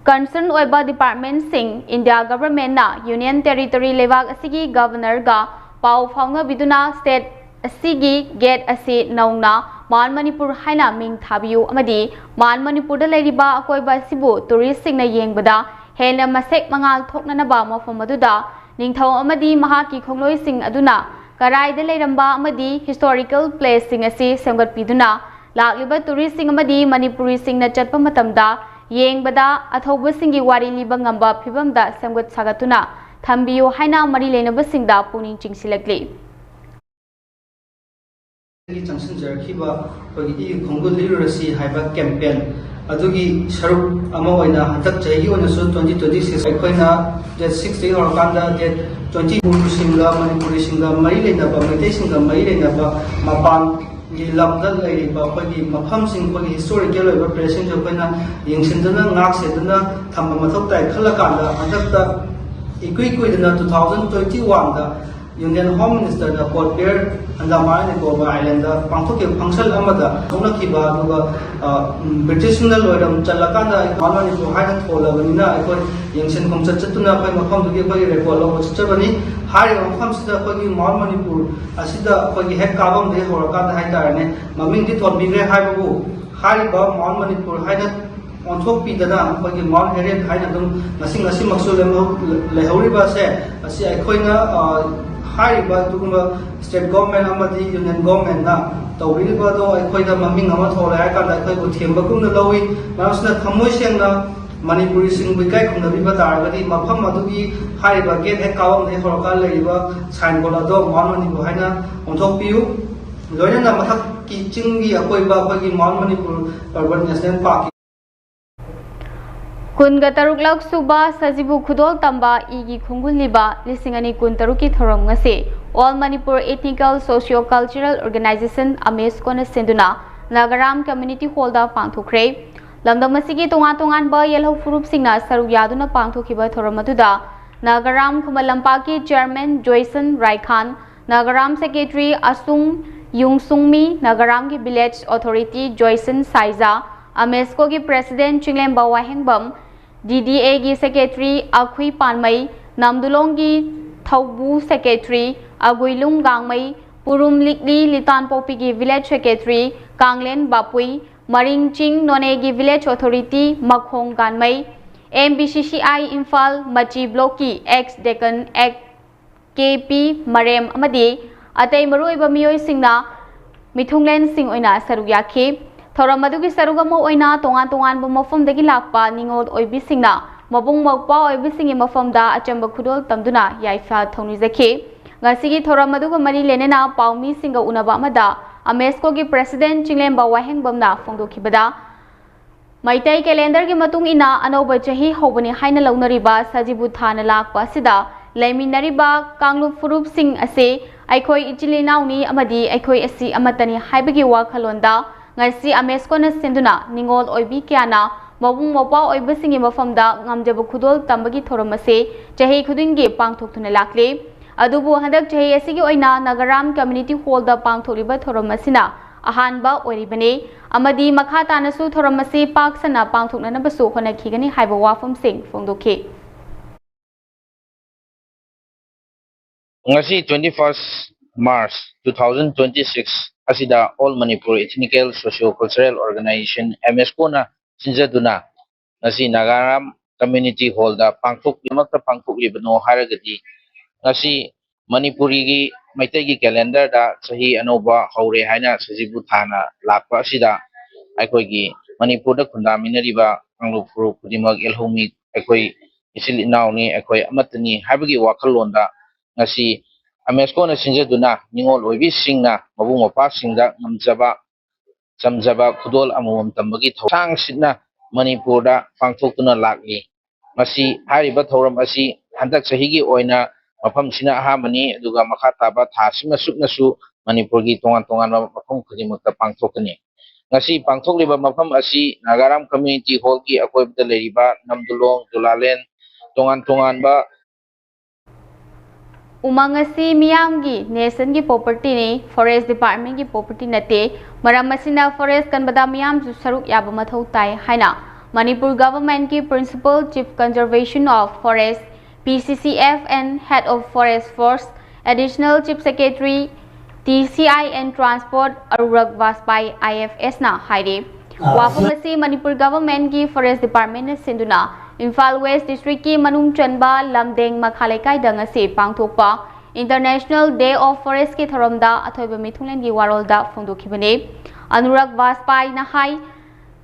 concern ꯑꯣꯏꯕ departmentꯁꯤꯡ, India governmentꯅ Union Territory ꯂꯩꯕꯥꯛ ꯑꯁꯤꯒꯤ governorꯒ ꯄꯥꯎ ꯐꯥꯎꯅꯕꯤꯗꯨꯅ state ꯑꯁꯤꯒꯤ gate ꯑꯁꯤ ꯅꯧꯅ ꯃꯥꯟ ꯃꯅꯤꯄꯨꯔ ꯍꯥꯏꯅ ꯃꯤꯡ ꯊꯥꯕꯤꯌꯨ ꯑꯃꯗꯤ ꯃꯥꯟ ꯃꯅꯤꯄꯨꯔꯗ ꯂꯩꯔꯤꯕ ꯑꯀꯣꯏꯕ ꯑꯁꯤꯕꯨ touristꯁꯤꯡꯅ ꯌꯦꯡꯕꯗ ꯍꯦꯟꯅ ꯃꯁꯛ ꯃꯉꯥꯜ ꯊꯣꯛꯅꯅꯕ ꯃꯐꯝ ꯑꯗꯨꯗ ꯅꯤꯡꯊꯧ ꯑꯃꯗꯤ ꯃꯍꯥꯛꯀꯤ ꯈꯣꯡꯂꯣꯏꯁꯤꯡ ꯑꯗꯨꯅ ꯀꯔꯥꯏꯗ ꯂꯩꯔꯝꯕ ꯑꯃꯗꯤ historical placeꯁꯤꯡ ꯑꯁꯤ ꯁꯦꯝꯒꯠꯄꯤꯗꯨꯅ ꯂꯥꯛꯂꯤꯕ touristꯁꯤꯡ ꯑꯃꯗꯤ ꯃꯅꯤꯄꯨꯔꯤꯁꯤꯡꯅ ꯆꯠꯄ ꯃꯇꯝꯗ ꯌꯦꯡꯕꯗ ꯑꯊꯧꯕꯁꯤꯡꯒꯤ ꯋꯥꯔꯤ ꯂꯤꯕ ꯉꯝꯕ ꯐꯤꯕꯝꯗ ꯁꯦꯝꯒꯠ ꯁꯥꯒꯠꯇꯨꯅ ꯊꯝꯕꯤꯌꯨ ꯍꯥꯏꯅ ꯃꯔꯤ ꯂꯩꯅꯕꯁꯤꯡꯗ ꯄꯨꯛꯅꯤꯡ ꯆꯤꯡꯁꯤꯜꯂꯛꯂꯤ꯫ ꯆꯪꯁꯤꯟꯖꯔꯛꯈꯤꯕ ꯑꯩꯈꯣꯏꯒꯤ ꯏ ꯈꯣꯡꯒꯨꯜ ꯂꯤꯔꯨꯔꯁꯤ ꯍꯥꯏꯕ campaign ꯑꯗꯨꯒꯤ ꯁꯔꯨꯛ ꯑꯃ ꯑꯣꯏꯅ ꯍꯟꯗꯛ ꯆꯍꯤꯒꯤ ꯑꯣꯏꯅꯁꯨ twenty twenty six ꯑꯩꯈꯣꯏꯅ date six ꯇꯒꯤ ꯍꯧꯔꯀꯥꯟꯗ date twenty ꯃꯅꯤꯄꯨꯔꯁꯤꯡꯒ ꯃꯅꯤꯄꯨꯔꯤꯁꯤꯡꯒ ꯃꯔꯤ ꯂꯩꯅꯕ, ꯃꯩꯇꯩꯁꯤꯡꯒ ꯃꯔꯤ ꯂꯩꯅꯕ ꯃꯄꯥꯟꯒꯤ ꯂꯝꯗ ꯂꯩꯔꯤꯕ ꯑꯩꯈꯣꯏꯒꯤ ꯃꯐꯝꯁꯤꯡ, ꯑꯩꯈꯣꯏꯒꯤ historical ꯑꯣꯏꯕ placeꯁꯤꯡꯁꯨ ꯑꯩꯈꯣꯏꯅ ꯌꯦꯡꯁꯤꯟꯗꯨꯅ ꯉꯥꯛ ꯁꯦꯟꯗꯨꯅ ꯊꯝꯕ ꯃꯊꯧ ꯇꯥꯏ ꯈꯜꯂꯀꯥꯟꯗ ꯍꯟꯗꯛꯇ ꯏꯀꯨꯏ ꯀꯨꯏꯗꯅ two thousand twenty one ꯗ Union Home Minister ꯅ Port Blair, Andaman and Nicobar Island ꯗ ꯄꯥꯡꯊꯣꯛꯈꯤꯕ function ꯑꯃꯗ ꯊꯣꯛꯅꯈꯤꯕ, ꯑꯗꯨꯒ ꯕ꯭ꯔꯤꯇꯤꯁꯁꯤꯡꯅ ꯂꯣꯏꯔꯝ ꯆꯜꯂꯀꯥꯟꯗ ꯑꯩꯈꯣꯏ ꯃꯅꯤꯄꯨꯔ ꯍꯥꯏꯅ ꯊꯣꯜꯂꯕꯅꯤꯅ ꯑꯩꯈꯣꯏ ꯌꯦꯡꯁꯤꯟ ꯈꯣꯡꯆꯠ ꯆꯠꯇꯨꯅ ꯑꯩꯈꯣꯏ ꯃꯐꯝꯗꯨꯒꯤ ꯑꯩꯈꯣꯏꯒꯤ record ꯂꯧꯕ ꯆꯠꯆꯕꯅꯤ꯫ ꯍꯥꯏꯔꯤꯕ ꯃꯐꯝꯁꯤꯗ ꯑꯩꯈꯣꯏꯒꯤ ꯃꯥꯎꯟ ꯃꯅꯤꯄꯨꯔ ꯑꯁꯤꯗ ꯑꯩꯈꯣꯏꯒꯤ ꯍꯦꯛ ꯀꯥꯐꯝꯗꯒꯤ ꯍꯧꯔꯀꯥꯟꯗ ꯍꯥꯏꯇꯥꯔꯦꯅꯦ, ꯃꯃꯤꯡꯗꯤ ꯊꯣꯟꯕꯤꯈ꯭ꯔꯦ ꯍꯥꯏꯕꯕꯨ, ꯍꯥꯏꯔꯤꯕ ꯃꯥꯎꯟ ꯃꯅꯤꯄꯨꯔ ꯍꯥꯏꯅ ꯑꯣꯟꯊꯣꯛꯄꯤꯗꯅ ꯑꯩꯈꯣꯏꯒꯤ ꯃꯥꯎꯟ ꯍꯦꯔꯤꯌꯦꯠ ꯍꯥꯏꯅ ꯑꯗꯨꯝ ꯉꯁꯤ ꯉꯁꯤꯃꯛꯁꯨ ꯂꯦꯝꯍꯧ-, ꯂꯩꯍꯧꯔꯤꯕ ꯑꯁꯦ, ꯑꯁꯤ ꯑꯩꯈꯣꯏꯅ, ꯑ, ꯍꯥꯏꯔꯤꯕ ꯑꯗꯨꯒꯨꯝꯕ state government ꯑꯃꯗꯤ union government ꯅ ꯇꯧꯕꯤꯔꯤꯕ ꯑꯗꯣ ꯑꯩꯈꯣꯏꯗ ꯃꯃꯤꯡ ꯑꯃ ꯊꯣꯛꯂꯦ ꯍꯥꯏ ꯀꯥꯟꯗ ꯑꯩꯈꯣꯏꯕꯨ ꯊꯦꯝꯕꯒꯨꯝꯅ ꯂꯧꯏ꯫ ꯃꯔꯝ ꯑꯁꯤꯅ ꯊꯃꯣꯏ ꯁꯦꯡꯅ ꯃꯅꯤꯄꯨꯔꯤꯁꯤꯡꯕꯨ ꯏꯀꯥꯏ ꯈꯨꯝꯅꯕꯤꯕ ꯇꯥꯔꯒꯗꯤ ꯃꯐꯝ ꯑꯗꯨꯒꯤ ꯍꯥꯏꯔꯤꯕ gate ꯍꯦꯛ ꯀꯥꯐꯝꯗꯒꯤ ꯍꯧꯔꯒ ꯂꯩꯔꯤꯕ signboard ꯑꯗꯣ ꯃꯥꯎꯟ ꯃꯅꯤꯄꯨꯔ ꯍꯥꯏꯅ ꯑꯣꯟꯊꯣꯛꯄꯤꯌꯨ꯫ ꯂꯣꯏꯅꯅ ꯃꯊꯛꯀꯤ ꯆꯤꯡꯒꯤ ꯑꯀꯣꯏꯕ ꯑꯩꯈꯣꯏꯒꯤ mount Manipur Urban National Park ꯀꯤ ꯀꯨꯟꯒ ꯇꯔꯨꯛꯂꯛ ꯁꯨꯕ ꯁꯖꯤꯕꯨ ꯈꯨꯗꯣꯜ ꯇꯝꯕ ꯏꯒꯤ ꯈꯣꯡꯒꯨꯜ ꯂꯤꯕ ꯂꯤꯁꯤꯡ ꯑꯅꯤ ꯀꯨꯟ ꯇꯔꯨꯛꯀꯤ ꯊꯧꯔꯝ ꯉꯁꯤ All Manipur Ethnical Socio Cultural Organization, ꯑꯃꯦꯁꯀꯣꯅ ꯁꯤꯟꯗꯨꯅ ꯅꯥꯒꯥꯔꯥꯝ Community Hall ꯗ ꯄꯥꯡꯊꯣꯛꯈ꯭ꯔꯦ꯫ ꯂꯝꯗꯝ ꯑꯁꯤꯒꯤ ꯇꯣꯉꯥꯟ ꯇꯣꯉꯥꯟꯕ ꯌꯦꯜꯍꯧ ꯐꯨꯔꯨꯞꯁꯤꯡꯅ ꯁꯔꯨꯛ ꯌꯥꯗꯨꯅ ꯄꯥꯡꯊꯣꯛꯈꯤꯕ ꯊꯧꯔꯝ ꯑꯗꯨꯗ ꯅꯥꯒꯥꯔꯥꯝ ꯈꯨꯃꯟ ꯂꯝꯄꯥꯛꯀꯤ Chairman ꯖꯣꯏꯁꯟ ꯔꯥꯏꯈꯥꯟ, ꯅꯥꯒꯥꯔꯥꯝ Secretary ꯑꯁꯨꯡ ꯌꯨꯡꯁꯨꯡꯃꯤ, ꯅꯥꯒꯥꯔꯥꯝꯒꯤ Village Authority ꯖꯣꯏꯁꯟ ꯁꯥꯏꯖꯥ, ꯑꯃꯦꯁꯀꯣꯒꯤ President ꯆꯤꯡꯂꯦꯝꯕ Wahengbam, D D A ꯒꯤ Secretary ꯑꯈꯨꯏ ꯄꯥꯟꯃꯩ, ꯅꯝꯗꯨꯂꯣꯡꯒꯤ ꯊꯧꯕꯨ Secretary ꯑꯒꯨꯏꯂꯨꯡ ꯒꯥꯡꯃꯩ, ꯄꯨꯔꯨꯝ ꯂꯤꯛꯂꯤ ꯂꯤꯇꯥꯟꯄꯣꯛꯄꯤꯒꯤ Village Secretary ꯀꯥꯡꯂꯦꯟ ꯕꯥꯄꯨꯏ, ꯃꯔꯤꯡ ꯆꯤꯡ ꯅꯣꯅꯦꯒꯤ Village Authority ꯃꯈꯣꯡ ꯒꯥꯟꯃꯩ, M B C C I Imphal ꯃꯆꯤ block ꯀꯤ ex deacon ex K P ꯃꯔꯦꯝ ꯑꯃꯗꯤ ꯑꯇꯩ ꯃꯔꯨꯑꯣꯏꯕ ꯃꯤꯑꯣꯏꯁꯤꯡꯅ ꯃꯤꯊꯨꯡꯂꯦꯟꯁꯤꯡ ꯑꯣꯏꯅ ꯁꯔꯨꯛ ꯌꯥꯈꯤ꯫ ꯊꯧꯔꯝ ꯑꯗꯨꯒꯤ ꯁꯔꯨꯛ ꯑꯃ ꯑꯣꯏꯅ ꯇꯣꯉꯥꯟ ꯇꯣꯉꯥꯟꯕ ꯃꯐꯝꯗꯒꯤ ꯂꯥꯛꯄ ꯅꯤꯉꯣꯜ ꯑꯣꯏꯕꯤꯁꯤꯡꯅ ꯃꯕꯨꯡ ꯃꯧꯄ꯭ꯋꯥ ꯑꯣꯏꯕꯁꯤꯡꯒꯤ ꯃꯐꯝꯗ ꯑꯆꯝꯕ ꯈꯨꯗꯣꯜ ꯇꯝꯗꯨꯅ ꯌꯥꯏꯐ ꯊꯧꯅꯤꯖꯈꯤ꯫ ꯉꯁꯤꯒꯤ ꯊꯧꯔꯝ ꯑꯗꯨꯒ ꯃꯔꯤ ꯂꯩꯅꯅ ꯄꯥꯎꯃꯤꯁꯤꯡꯒ ꯎꯅꯕ ꯑꯃꯗ ꯑꯃꯦꯁꯀꯣꯒꯤ president ꯆꯤꯡꯂꯦꯝꯕ ꯋꯥꯍꯦꯡꯕꯝꯅ ꯐꯣꯡꯗꯣꯛꯈꯤꯕꯗ, ꯃꯩꯇꯩ calendarꯒꯤ ꯃꯇꯨꯡ ꯏꯟꯅ ꯑꯅꯧꯕ ꯆꯍꯤ ꯍꯧꯕꯅꯤ ꯍꯥꯏꯅ ꯂꯧꯅꯔꯤꯕ ꯁꯖꯤꯕꯨ ꯊꯥꯅ ꯂꯥꯛꯄ ꯑꯁꯤꯗ ꯂꯩꯃꯤꯟꯅꯔꯤꯕ ꯀꯥꯡꯂꯨꯞ ꯐꯨꯔꯨꯞꯁꯤꯡ ꯑꯁꯤ ꯑꯩꯈꯣꯏ ꯏꯆꯤꯜ ꯏꯅꯥꯎꯅꯤ ꯑꯃꯗꯤ ꯑꯩꯈꯣꯏ ꯑꯁꯤ ꯑꯃꯠꯇꯅꯤ ꯍꯥꯏꯕꯒꯤ ꯋꯥꯈꯜꯂꯣꯟꯗ ꯉꯁꯤ ꯑꯃꯦꯁꯀꯣꯅ ꯁꯤꯟꯗꯨꯅ ꯅꯤꯉꯣꯜ ꯑꯣꯏꯕꯤ ꯀꯌꯥꯅ ꯃꯕꯨꯡ ꯃꯧꯄ꯭ꯋꯥ ꯑꯣꯏꯕꯁꯤꯡꯒꯤ ꯃꯐꯝꯗ ꯉꯝꯖꯕ ꯈꯨꯗꯣꯜ ꯇꯝꯕꯒꯤ ꯊꯧꯔꯝ ꯑꯁꯤ ꯆꯍꯤ ꯈꯨꯗꯤꯡꯒꯤ ꯄꯥꯡꯊꯣꯛꯇꯨꯅ ꯂꯥꯛꯂꯤ꯫ ꯑꯗꯨꯕꯨ ꯍꯟꯗꯛ ꯆꯍꯤ ꯑꯁꯤꯒꯤ ꯑꯣꯏꯅ ꯅꯥꯒꯥꯔꯥꯝ Community Hallꯗ ꯄꯥꯡꯊꯣꯛꯂꯤꯕ ꯊꯧꯔꯝ ꯑꯁꯤꯅ ꯑꯍꯥꯟꯕ ꯑꯣꯏꯔꯤꯕꯅꯤ ꯑꯃꯗꯤ ꯃꯈꯥ ꯇꯥꯅꯁꯨ ꯊꯧꯔꯝ ꯑꯁꯤ ꯄꯥꯛ ꯁꯟꯅ ꯄꯥꯡꯊꯣꯛꯅꯅꯕꯁꯨ ꯍꯣꯠꯅꯈꯤꯒꯅꯤ ꯍꯥꯏꯕ ꯋꯥꯐꯝꯁꯤꯡ ꯐꯣꯡꯗꯣꯛꯈꯤ꯫ ꯉꯁꯤ twenty first March two thousand twenty six ꯑꯁꯤꯗ All Manipur Ethnical Socio Cultural Organization, M S ꯀꯣꯅ ꯁꯤꯟꯖꯗꯨꯅ ꯉꯁꯤ ꯅꯥꯒꯥꯔꯥꯝ Community Hallꯗ ꯄꯥꯡꯊꯣꯛꯂꯤꯃꯛꯇ ꯄꯥꯡꯊꯣꯛꯂꯤꯕꯅꯣ ꯍꯥꯏꯔꯒꯗꯤ, ꯉꯁꯤ ꯃꯅꯤꯄꯨꯔꯤꯒꯤ ꯃꯩꯇꯩꯒꯤ calendarꯗ ꯆꯍꯤ ꯑꯅꯧꯕ ꯍꯧꯔꯦ ꯍꯥꯏꯅ ꯁꯖꯤꯕꯨ ꯊꯥꯅ ꯂꯥꯛꯄ ꯑꯁꯤꯗ ꯑꯩꯈꯣꯏꯒꯤ ꯃꯅꯤꯄꯨꯔꯗ ꯈꯨꯟꯗꯥꯃꯤꯟꯅꯔꯤꯕ ꯀꯥꯡꯂꯨꯞ ꯐꯨꯔꯨꯞ ꯈꯨꯗꯤꯡꯃꯛ ꯌꯦꯜꯍꯧꯃꯤ ꯑꯩꯈꯣꯏ ꯏꯆꯤꯜ ꯏꯅꯥꯎꯅꯤ, ꯑꯩꯈꯣꯏ ꯑꯃꯠꯇꯅꯤ ꯍꯥꯏꯕꯒꯤ ꯋꯥꯈꯜꯂꯣꯟꯗ ꯉꯁꯤ ꯑꯃꯦꯁꯀꯣꯅ ꯁꯤꯟꯖꯗꯨꯅ ꯅꯤꯉꯣꯜ ꯑꯣꯏꯕꯤꯁꯤꯡꯅ ꯃꯕꯨꯡ ꯃꯧꯄ꯭ꯋꯥꯁꯤꯡꯗ ꯉꯝꯖꯕ ꯆꯝꯖꯕ ꯈꯨꯗꯣꯜ ꯑꯃꯃꯝ ꯇꯝꯕꯒꯤ ꯊꯧꯔꯥꯡ ꯁꯤꯠꯅ ꯃꯅꯤꯄꯨꯔꯗ ꯄꯥꯡꯊꯣꯛꯇꯨꯅ ꯂꯥꯛꯂꯤ꯫ ꯃꯁꯤ, ꯍꯥꯏꯔꯤꯕ ꯊꯧꯔꯝ ꯑꯁꯤ ꯍꯟꯗꯛ ꯆꯍꯤꯒꯤ ꯑꯣꯏꯅ ꯃꯐꯝꯁꯤꯅ ꯑꯍꯥꯟꯕꯅꯤ, ꯑꯗꯨꯒ ꯃꯈꯥ ꯇꯥꯕ ꯊꯥꯁꯤꯃ ꯆꯨꯞꯅꯁꯨ ꯃꯅꯤꯄꯨꯔꯒꯤ ꯇꯣꯉꯥꯟ ꯇꯣꯉꯥꯟꯕ ꯃꯐꯝ ꯈꯨꯗꯤꯡꯃꯛꯇ ꯄꯥꯡꯊꯣꯛꯀꯅꯤ꯫ ꯉꯁꯤ ꯄꯥꯡꯊꯣꯛꯂꯤꯕ ꯃꯐꯝ ꯑꯁꯤ ꯅꯥꯒꯥꯔꯥꯝ Community Hallꯒꯤ ꯑꯀꯣꯏꯕꯗ ꯂꯩꯔꯤꯕ ꯅꯝꯗꯨꯂꯣꯡ, ꯖꯨꯂꯥꯂꯦꯟ, ꯇꯣꯉꯥꯟ ꯇꯣꯉꯥꯟꯕ ꯎꯃꯪ ꯑꯁꯤ ꯃꯤꯌꯥꯝꯒꯤ, nationꯒꯤ propertyꯅꯤ, forest departmentꯀꯤ property ꯅꯠꯇꯦ꯫ ꯃꯔꯝ ꯑꯁꯤꯅ forest ꯀꯟꯕꯗ ꯃꯤꯌꯥꯝꯁꯨ ꯁꯔꯨꯛ ꯌꯥꯕ ꯃꯊꯧ ꯇꯥꯏ ꯍꯥꯏꯅ Manipur governmentꯀꯤ Principal Chief Conservation of Forest, P C C F and Head of Forest Force, Additional Chief Secretary, T C I and Transport, ꯑꯔꯨꯔꯛ ꯕꯥꯖꯄꯥꯏ, I F Sꯅ ꯍꯥꯏꯔꯤ꯫ ꯋꯥꯐꯝ ꯑꯁꯤ ꯃꯅꯤꯄꯨꯔ governmentꯀꯤ forest departmentꯅ ꯁꯤꯟꯗꯨꯅ ꯏꯝꯐꯥꯜ West districtꯀꯤ ꯃꯅꯨꯡ ꯆꯟꯕ ꯂꯝꯗꯦꯡ ꯃꯈꯥ ꯂꯩꯀꯥꯏꯗ ꯉꯁꯤ ꯄꯥꯡꯊꯣꯛꯄ International Day of Forestꯀꯤ ꯊꯧꯔꯝꯗ ꯑꯊꯣꯏꯕ ꯃꯤꯊꯨꯡꯂꯦꯟꯒꯤ ꯋꯥꯔꯣꯜꯗ ꯐꯣꯡꯗꯣꯛꯈꯤꯕꯅꯤ꯫ ꯑꯅꯨꯔꯥꯒ ꯕꯥꯖꯄꯥꯏꯅ ꯍꯥꯏ,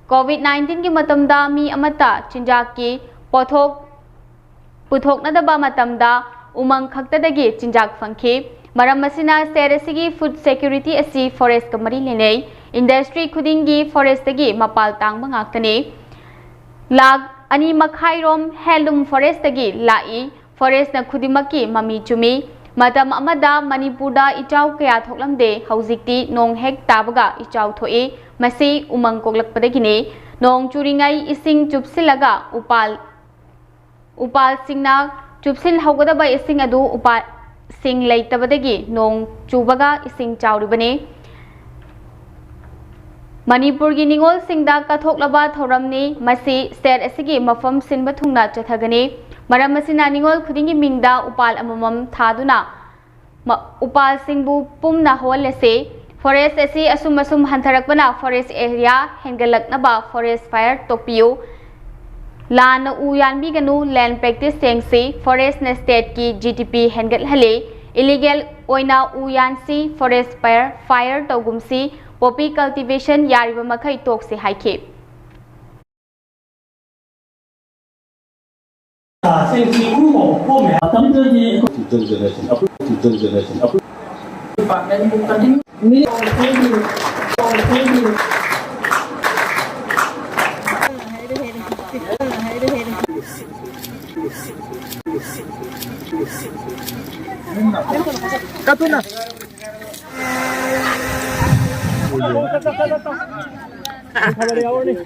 COVID nineteen ꯒꯤ ꯃꯇꯝꯗ ꯃꯤ ꯑꯃꯠꯇ ꯆꯤꯟꯖꯥꯛꯀꯤ ꯄꯣꯠꯊꯣꯛ ꯄꯨꯊꯣꯛꯅꯗꯕ ꯃꯇꯝꯗ ꯎꯃꯪ ꯈꯛꯇꯗꯒꯤ ꯆꯤꯟꯖꯥꯛ ꯐꯪꯈꯤ꯫ ꯃꯔꯝ ꯑꯁꯤꯅ state ꯑꯁꯤꯒꯤ food security ꯑꯁꯤ forest ꯀ ꯃꯔꯤ ꯂꯩꯅꯩ꯫ Industry ꯈꯨꯗꯤꯡꯒꯤ forest ꯇꯒꯤ ꯃꯄꯥꯜ ꯇꯥꯡꯕ ꯉꯥꯛꯇꯅꯤ꯫ ꯂꯥꯈ ꯑꯅꯤ ꯃꯈꯥꯏ ꯔꯣꯝ handloom forest ꯇꯒꯤ ꯂꯥꯛꯏ꯫ Forest ꯅ ꯈꯨꯗꯤꯡꯃꯛꯀꯤ ꯃꯃꯤ ꯆꯨꯝꯃꯤ꯫ ꯃꯇꯝ ꯑꯃꯗ ꯃꯅꯤꯄꯨꯔꯗ ꯏꯆꯥꯎ ꯀꯌꯥ ꯊꯣꯛꯂꯝꯗꯦ, ꯍꯧꯖꯤꯛꯇꯤ ꯅꯣꯡ ꯍꯦꯛ ꯇꯥꯕꯒ ꯏꯆꯥꯎ ꯊꯣꯛꯏ꯫ ꯃꯁꯤ ꯎꯃꯪ ꯀꯣꯛꯂꯛꯄꯗꯒꯤꯅꯤ꯫ ꯅꯣꯡ ꯆꯨꯔꯤꯉꯩ ꯏꯁꯤꯡ ꯆꯨꯞꯁꯤꯜꯂꯒ ꯎꯄꯥꯜ ꯎꯄꯥꯜꯁꯤꯡꯅ ꯆꯨꯞꯁꯤꯜꯍꯧꯒꯗꯕ ꯏꯁꯤꯡ ꯑꯗꯨ ꯎꯄꯥꯜꯁꯤꯡ ꯂꯩꯇꯕꯗꯒꯤ ꯅꯣꯡ ꯆꯨꯕꯒ ꯏꯁꯤꯡ ꯆꯥꯎꯔꯤꯕꯅꯤ꯫ ꯃꯅꯤꯄꯨꯔꯒꯤ ꯅꯤꯉꯣꯜꯁꯤꯡꯗ ꯀꯠꯊꯣꯛꯂꯕ ꯊꯧꯔꯝꯅꯤ꯫ ꯃꯁꯤ state ꯑꯁꯤꯒꯤ ꯃꯐꯝ ꯁꯤꯟꯕ ꯊꯨꯡꯅ ꯆꯠꯊꯒꯅꯤ꯫ ꯃꯔꯝ ꯑꯁꯤꯅ ꯅꯤꯉꯣꯜ ꯈꯨꯗꯤꯡꯒꯤ ꯃꯤꯡꯗ ꯎꯄꯥꯜ ꯑꯃꯃꯝ ꯊꯥꯗꯨꯅ ꯃ-, ꯎꯄꯥꯜꯁꯤꯡꯕꯨ ꯄꯨꯝꯅ ꯍꯧꯍꯜꯂꯁꯤ꯫ Forest ꯑꯁꯤ ꯑꯁꯨꯝ ꯑꯁꯨꯝ ꯍꯟꯊꯔꯛꯄꯅ forest area ꯍꯦꯟꯒꯠꯂꯛꯅꯕ forest fire ꯇꯣꯛꯄꯤꯌꯨ꯫ ꯂꯥꯟꯅ ꯎ ꯌꯥꯟꯕꯤꯒꯅꯨ, land practice ꯌꯦꯡꯁꯤ꯫ Forest ꯅ state ꯀꯤ G D P ꯍꯦꯟꯒꯠꯍꯜꯂꯤ꯫ Illegal ꯑꯣꯏꯅ ꯎ ꯌꯥꯟꯁꯤ, forest fire, fire ꯇꯧꯒꯨꯝꯁꯤ꯫ Poppy cultivation ꯌꯥꯔꯤꯕ ꯃꯈꯩ ꯇꯣꯛꯁꯤ ꯍꯥꯏꯈꯤ꯫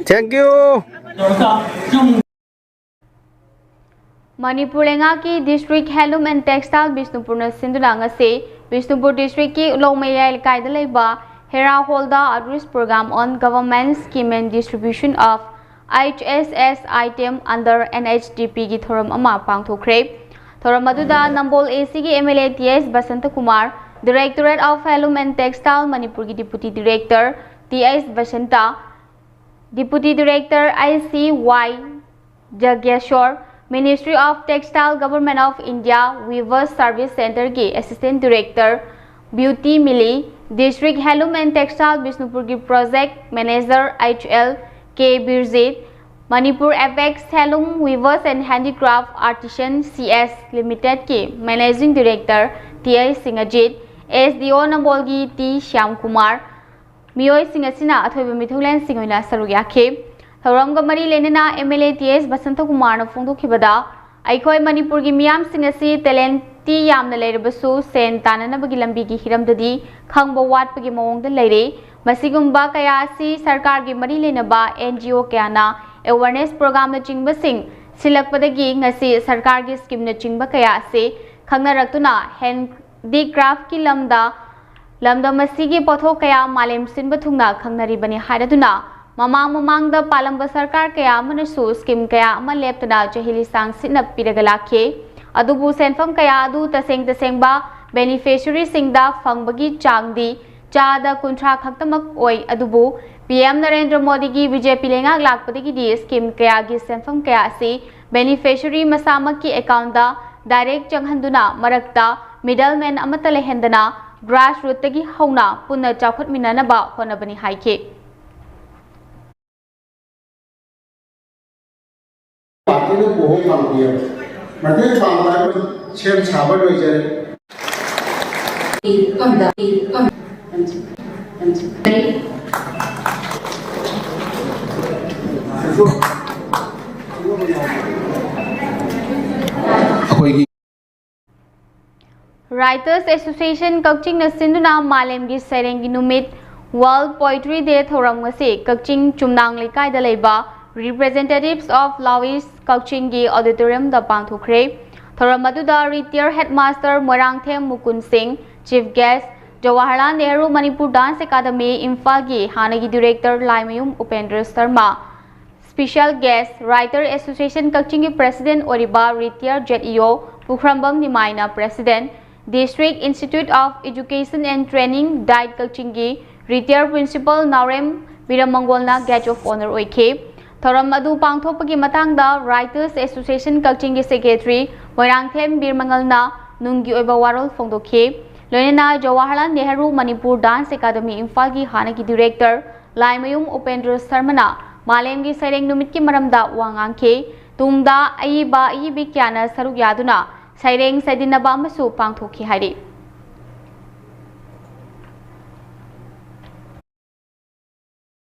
Thank you. ꯃꯅꯤꯄꯨꯔ ꯂꯩꯉꯥꯛꯀꯤ District Handloom and Textile ꯕꯤꯁꯅꯨꯄꯨꯔꯅ ꯁꯤꯟꯗꯨꯅ ꯉꯁꯤ ꯕꯤꯁꯅꯨꯄꯨꯔ district ꯀꯤ ꯎꯂꯧꯃꯌꯥꯏ ꯂꯩꯀꯥꯏꯗ ꯂꯩꯕ ꯍꯦꯔꯥ hall the outreach program on government scheme and distribution of H S S item under N H D P ꯒꯤ ꯊꯧꯔꯝ ꯑꯃ ꯄꯥꯡꯊꯣꯛꯈ꯭ꯔꯦ꯫ ꯊꯧꯔꯝ ꯑꯗꯨꯗ ꯅꯝꯕꯣꯜ A C ꯒꯤ M L A T S Basanta Kumar, Directorate of Handloom and Textile ꯃꯅꯤꯄꯨꯔꯒꯤ Deputy Director T S Basanta, Deputy Director I C Y ꯖꯒꯦꯁꯣꯔ, Ministry of Textile, Government of India, Weavers Service Centre ꯒꯤ Assistant Director Beauty Mili, District Handloom and Textile ꯕꯤꯁꯅꯨꯄꯨꯔꯒꯤ Project Manager H L K Birjit, Manipur Apex Handloom Weavers and Handicraft Artisan C S Limited ꯀꯤ Managing Director T I ꯁꯤꯡ Ajit, S D O ꯅꯝꯕꯣꯜꯒꯤ T Shyamkumar, ꯃꯤꯑꯣꯏꯁꯤꯡ ꯑꯁꯤꯅ ꯑꯊꯣꯏꯕ ꯃꯤꯊꯨꯡꯂꯦꯟꯁꯤꯡ ꯑꯣꯏꯅ ꯁꯔꯨꯛ ꯌꯥꯈꯤ꯫ ꯊꯧꯔꯝꯒ ꯃꯔꯤ ꯂꯩꯅꯅ M L A T S ꯕꯁꯟꯇꯀꯨꯃꯥꯔꯅ ꯐꯣꯡꯗꯣꯛꯈꯤꯕꯗ, ꯑꯩꯈꯣꯏ ꯃꯅꯤꯄꯨꯔꯒꯤ ꯃꯤꯌꯥꯝꯁꯤꯡ ꯑꯁꯤ talent ꯇꯤ ꯌꯥꯝꯅ ꯂꯩꯔꯕꯁꯨ, ꯁꯦꯟ ꯇꯥꯅꯅꯕꯒꯤ ꯂꯝꯕꯤꯒꯤ ꯍꯤꯔꯝꯗꯗꯤ ꯈꯪꯕ ꯋꯥꯠꯄꯒꯤ ꯃꯑꯣꯡꯗ ꯂꯩꯔꯦ꯫ ꯃꯁꯤꯒꯨꯝꯕ ꯀꯌꯥ ꯑꯁꯤ ꯁꯔꯀꯥꯔꯒꯤ ꯃꯔꯤ ꯂꯩꯅꯕ N G O ꯀꯌꯥꯅ awareness programꯅꯆꯤꯡꯕꯁꯤꯡ ꯁꯤꯜꯂꯛꯄꯗꯒꯤ ꯉꯁꯤ ꯁꯔꯀꯥꯔꯒꯤ schemeꯅꯆꯤꯡꯕ ꯀꯌꯥ ꯑꯁꯤ ꯈꯪꯅꯔꯛꯇꯨꯅ handicraftꯀꯤ ꯂꯝꯗ, ꯂꯝꯗꯝ ꯑꯁꯤꯒꯤ ꯄꯣꯠꯊꯣꯛ ꯀꯌꯥ ꯃꯥꯂꯦꯝ ꯁꯤꯟꯕ ꯊꯨꯡꯅ ꯈꯪꯅꯔꯤꯕꯅꯤ ꯍꯥꯏꯔꯗꯨꯅ, ꯃꯃꯥꯡ ꯃꯃꯥꯡꯗ ꯄꯥꯜꯂꯝꯕ ꯁꯔꯀꯥꯔ ꯀꯌꯥ ꯑꯃꯅꯁꯨ scheme ꯀꯌꯥ ꯑꯃ ꯂꯦꯞꯇꯅ ꯆꯍꯤ ꯂꯤꯁꯥꯡ ꯁꯤꯠꯅ ꯄꯤꯔꯒ ꯂꯥꯛꯈꯤ꯫ ꯑꯗꯨꯕꯨ ꯁꯦꯟꯐꯝ ꯀꯌꯥ ꯑꯗꯨ ꯇꯁꯦꯡ ꯇꯁꯦꯡꯕ beneficiaryꯁꯤꯡꯗ ꯐꯪꯕꯒꯤ ꯆꯥꯡꯗꯤ ꯆꯥꯗ ꯀꯨꯟꯊ꯭ꯔꯥ ꯈꯛꯇꯃꯛ ꯑꯣꯏ꯫ ꯑꯗꯨꯕꯨ P M ꯅꯔꯦꯟꯗ꯭ꯔ ꯃꯣꯗꯤꯒꯤ B J P ꯂꯩꯉꯥꯛ ꯂꯥꯛꯄꯗꯒꯤꯗꯤ scheme ꯀꯌꯥꯒꯤ ꯁꯦꯟꯐꯝ ꯀꯌꯥ ꯑꯁꯤ beneficiary ꯃꯁꯥꯃꯛꯀꯤ accountꯗ direct ꯆꯪꯍꯟꯗꯨꯅ, ꯃꯔꯛꯇ middleman ꯑꯃꯠꯇ ꯂꯩꯍꯟꯗꯅ grassrootꯇꯒꯤ ꯍꯧꯅ ꯄꯨꯟꯅ ꯆꯥꯎꯈꯠꯃꯤꯟꯅꯅꯕ ꯍꯣꯠꯅꯕꯅꯤ ꯍꯥꯏꯈꯤ꯫ ꯄꯥꯔꯇꯤꯅ ꯄꯨꯍꯧ ꯄꯥꯝꯕꯤꯌꯦ꯫ ꯃꯇꯦꯡ ꯄꯥꯡꯕ ꯍꯥꯏꯕ ꯁꯦꯝ ꯁꯥꯕ ꯂꯣꯏꯖꯔꯦ꯫ ꯑꯩꯈꯣꯏꯒꯤ Writers Association ꯀꯛꯆꯤꯡꯅ ꯁꯤꯟꯗꯨꯅ ꯃꯥꯂꯦꯝꯒꯤ ꯁꯩꯔꯦꯡꯒꯤ ꯅꯨꯃꯤꯠ World Poetry Day ꯊꯧꯔꯝ ꯉꯁꯤ ꯀꯛꯆꯤꯡ ꯆꯨꯝꯅꯥꯡ ꯂꯩꯀꯥꯏꯗ ꯂꯩꯕ Representatives of Laois ꯀꯛꯆꯤꯡꯒꯤ auditoriumꯗ ꯄꯥꯡꯊꯣꯛꯈ꯭ꯔꯦ꯫ ꯊꯧꯔꯝ ꯑꯗꯨꯗ retired headmaster ꯃꯣꯏꯔꯥꯡꯊꯦꯝ ꯃꯨꯀꯨꯟ ꯁꯤꯡ, chief guest Jawaharlal Nehru Manipur dance academy ꯏꯝꯐꯥꯜꯒꯤ ꯍꯥꯟꯅꯒꯤ director Laimayum Upendra Sharma, special guest, Writer Association ꯀꯛꯆꯤꯡꯒꯤ president ꯑꯣꯏꯔꯤꯕ retired Z E O Pukhrambam ꯅꯤꯃꯥꯏꯅ president, District Institute of Education and Training, DIET ꯀꯛꯆꯤꯡꯒꯤ retired principal Naorem ꯕꯤꯔꯃꯪꯒꯣꯜꯅ guest of honour ꯑꯣꯏꯈꯤ꯫ ꯊꯧꯔꯝ ꯑꯗꯨ ꯄꯥꯡꯊꯣꯛꯄꯒꯤ ꯃꯇꯥꯡꯗ Writers Association ꯀꯛꯆꯤꯡꯒꯤ secretary ꯃꯣꯏꯔꯥꯡꯊꯦꯝ ꯕꯤꯔꯃꯪꯒꯜꯅ ꯅꯨꯡꯒꯤ ꯑꯣꯏꯕ ꯋꯥꯔꯣꯜ ꯐꯣꯡꯗꯣꯛꯈꯤ꯫ ꯂꯣꯏꯅꯅ ꯖꯋꯥꯍꯔꯂꯥꯜ ꯅꯦꯍꯔꯨ ꯃꯅꯤꯄꯨꯔ ꯗꯥꯟꯁ ꯑꯦꯀꯥꯗꯃꯤ ꯏꯝꯐꯥꯜꯒꯤ ꯍꯥꯟꯅꯒꯤ ꯗꯤꯔꯦꯛꯇꯔ ꯂꯥꯏꯃꯌꯨꯝ ꯎꯄꯦꯟꯗ꯭ꯔ ꯁꯔꯃꯅ ꯃꯥꯂꯦꯝꯒꯤ ꯁꯩꯔꯦꯡ ꯅꯨꯃꯤꯠꯀꯤ ꯃꯔꯝꯗ ꯋꯥ ꯉꯥꯡꯈꯤ꯫ ꯇꯨꯡꯗ ꯑꯏꯕ ꯑꯏꯕꯤ ꯀꯌꯥꯅ ꯁꯔꯨꯛ ꯌꯥꯗꯨꯅ ꯁꯩꯔꯦꯡ ꯁꯩꯗꯤꯟꯅꯕ ꯑꯃꯁꯨ ꯄꯥꯡꯊꯣꯛꯈꯤ ꯍꯥꯏꯔꯤ꯫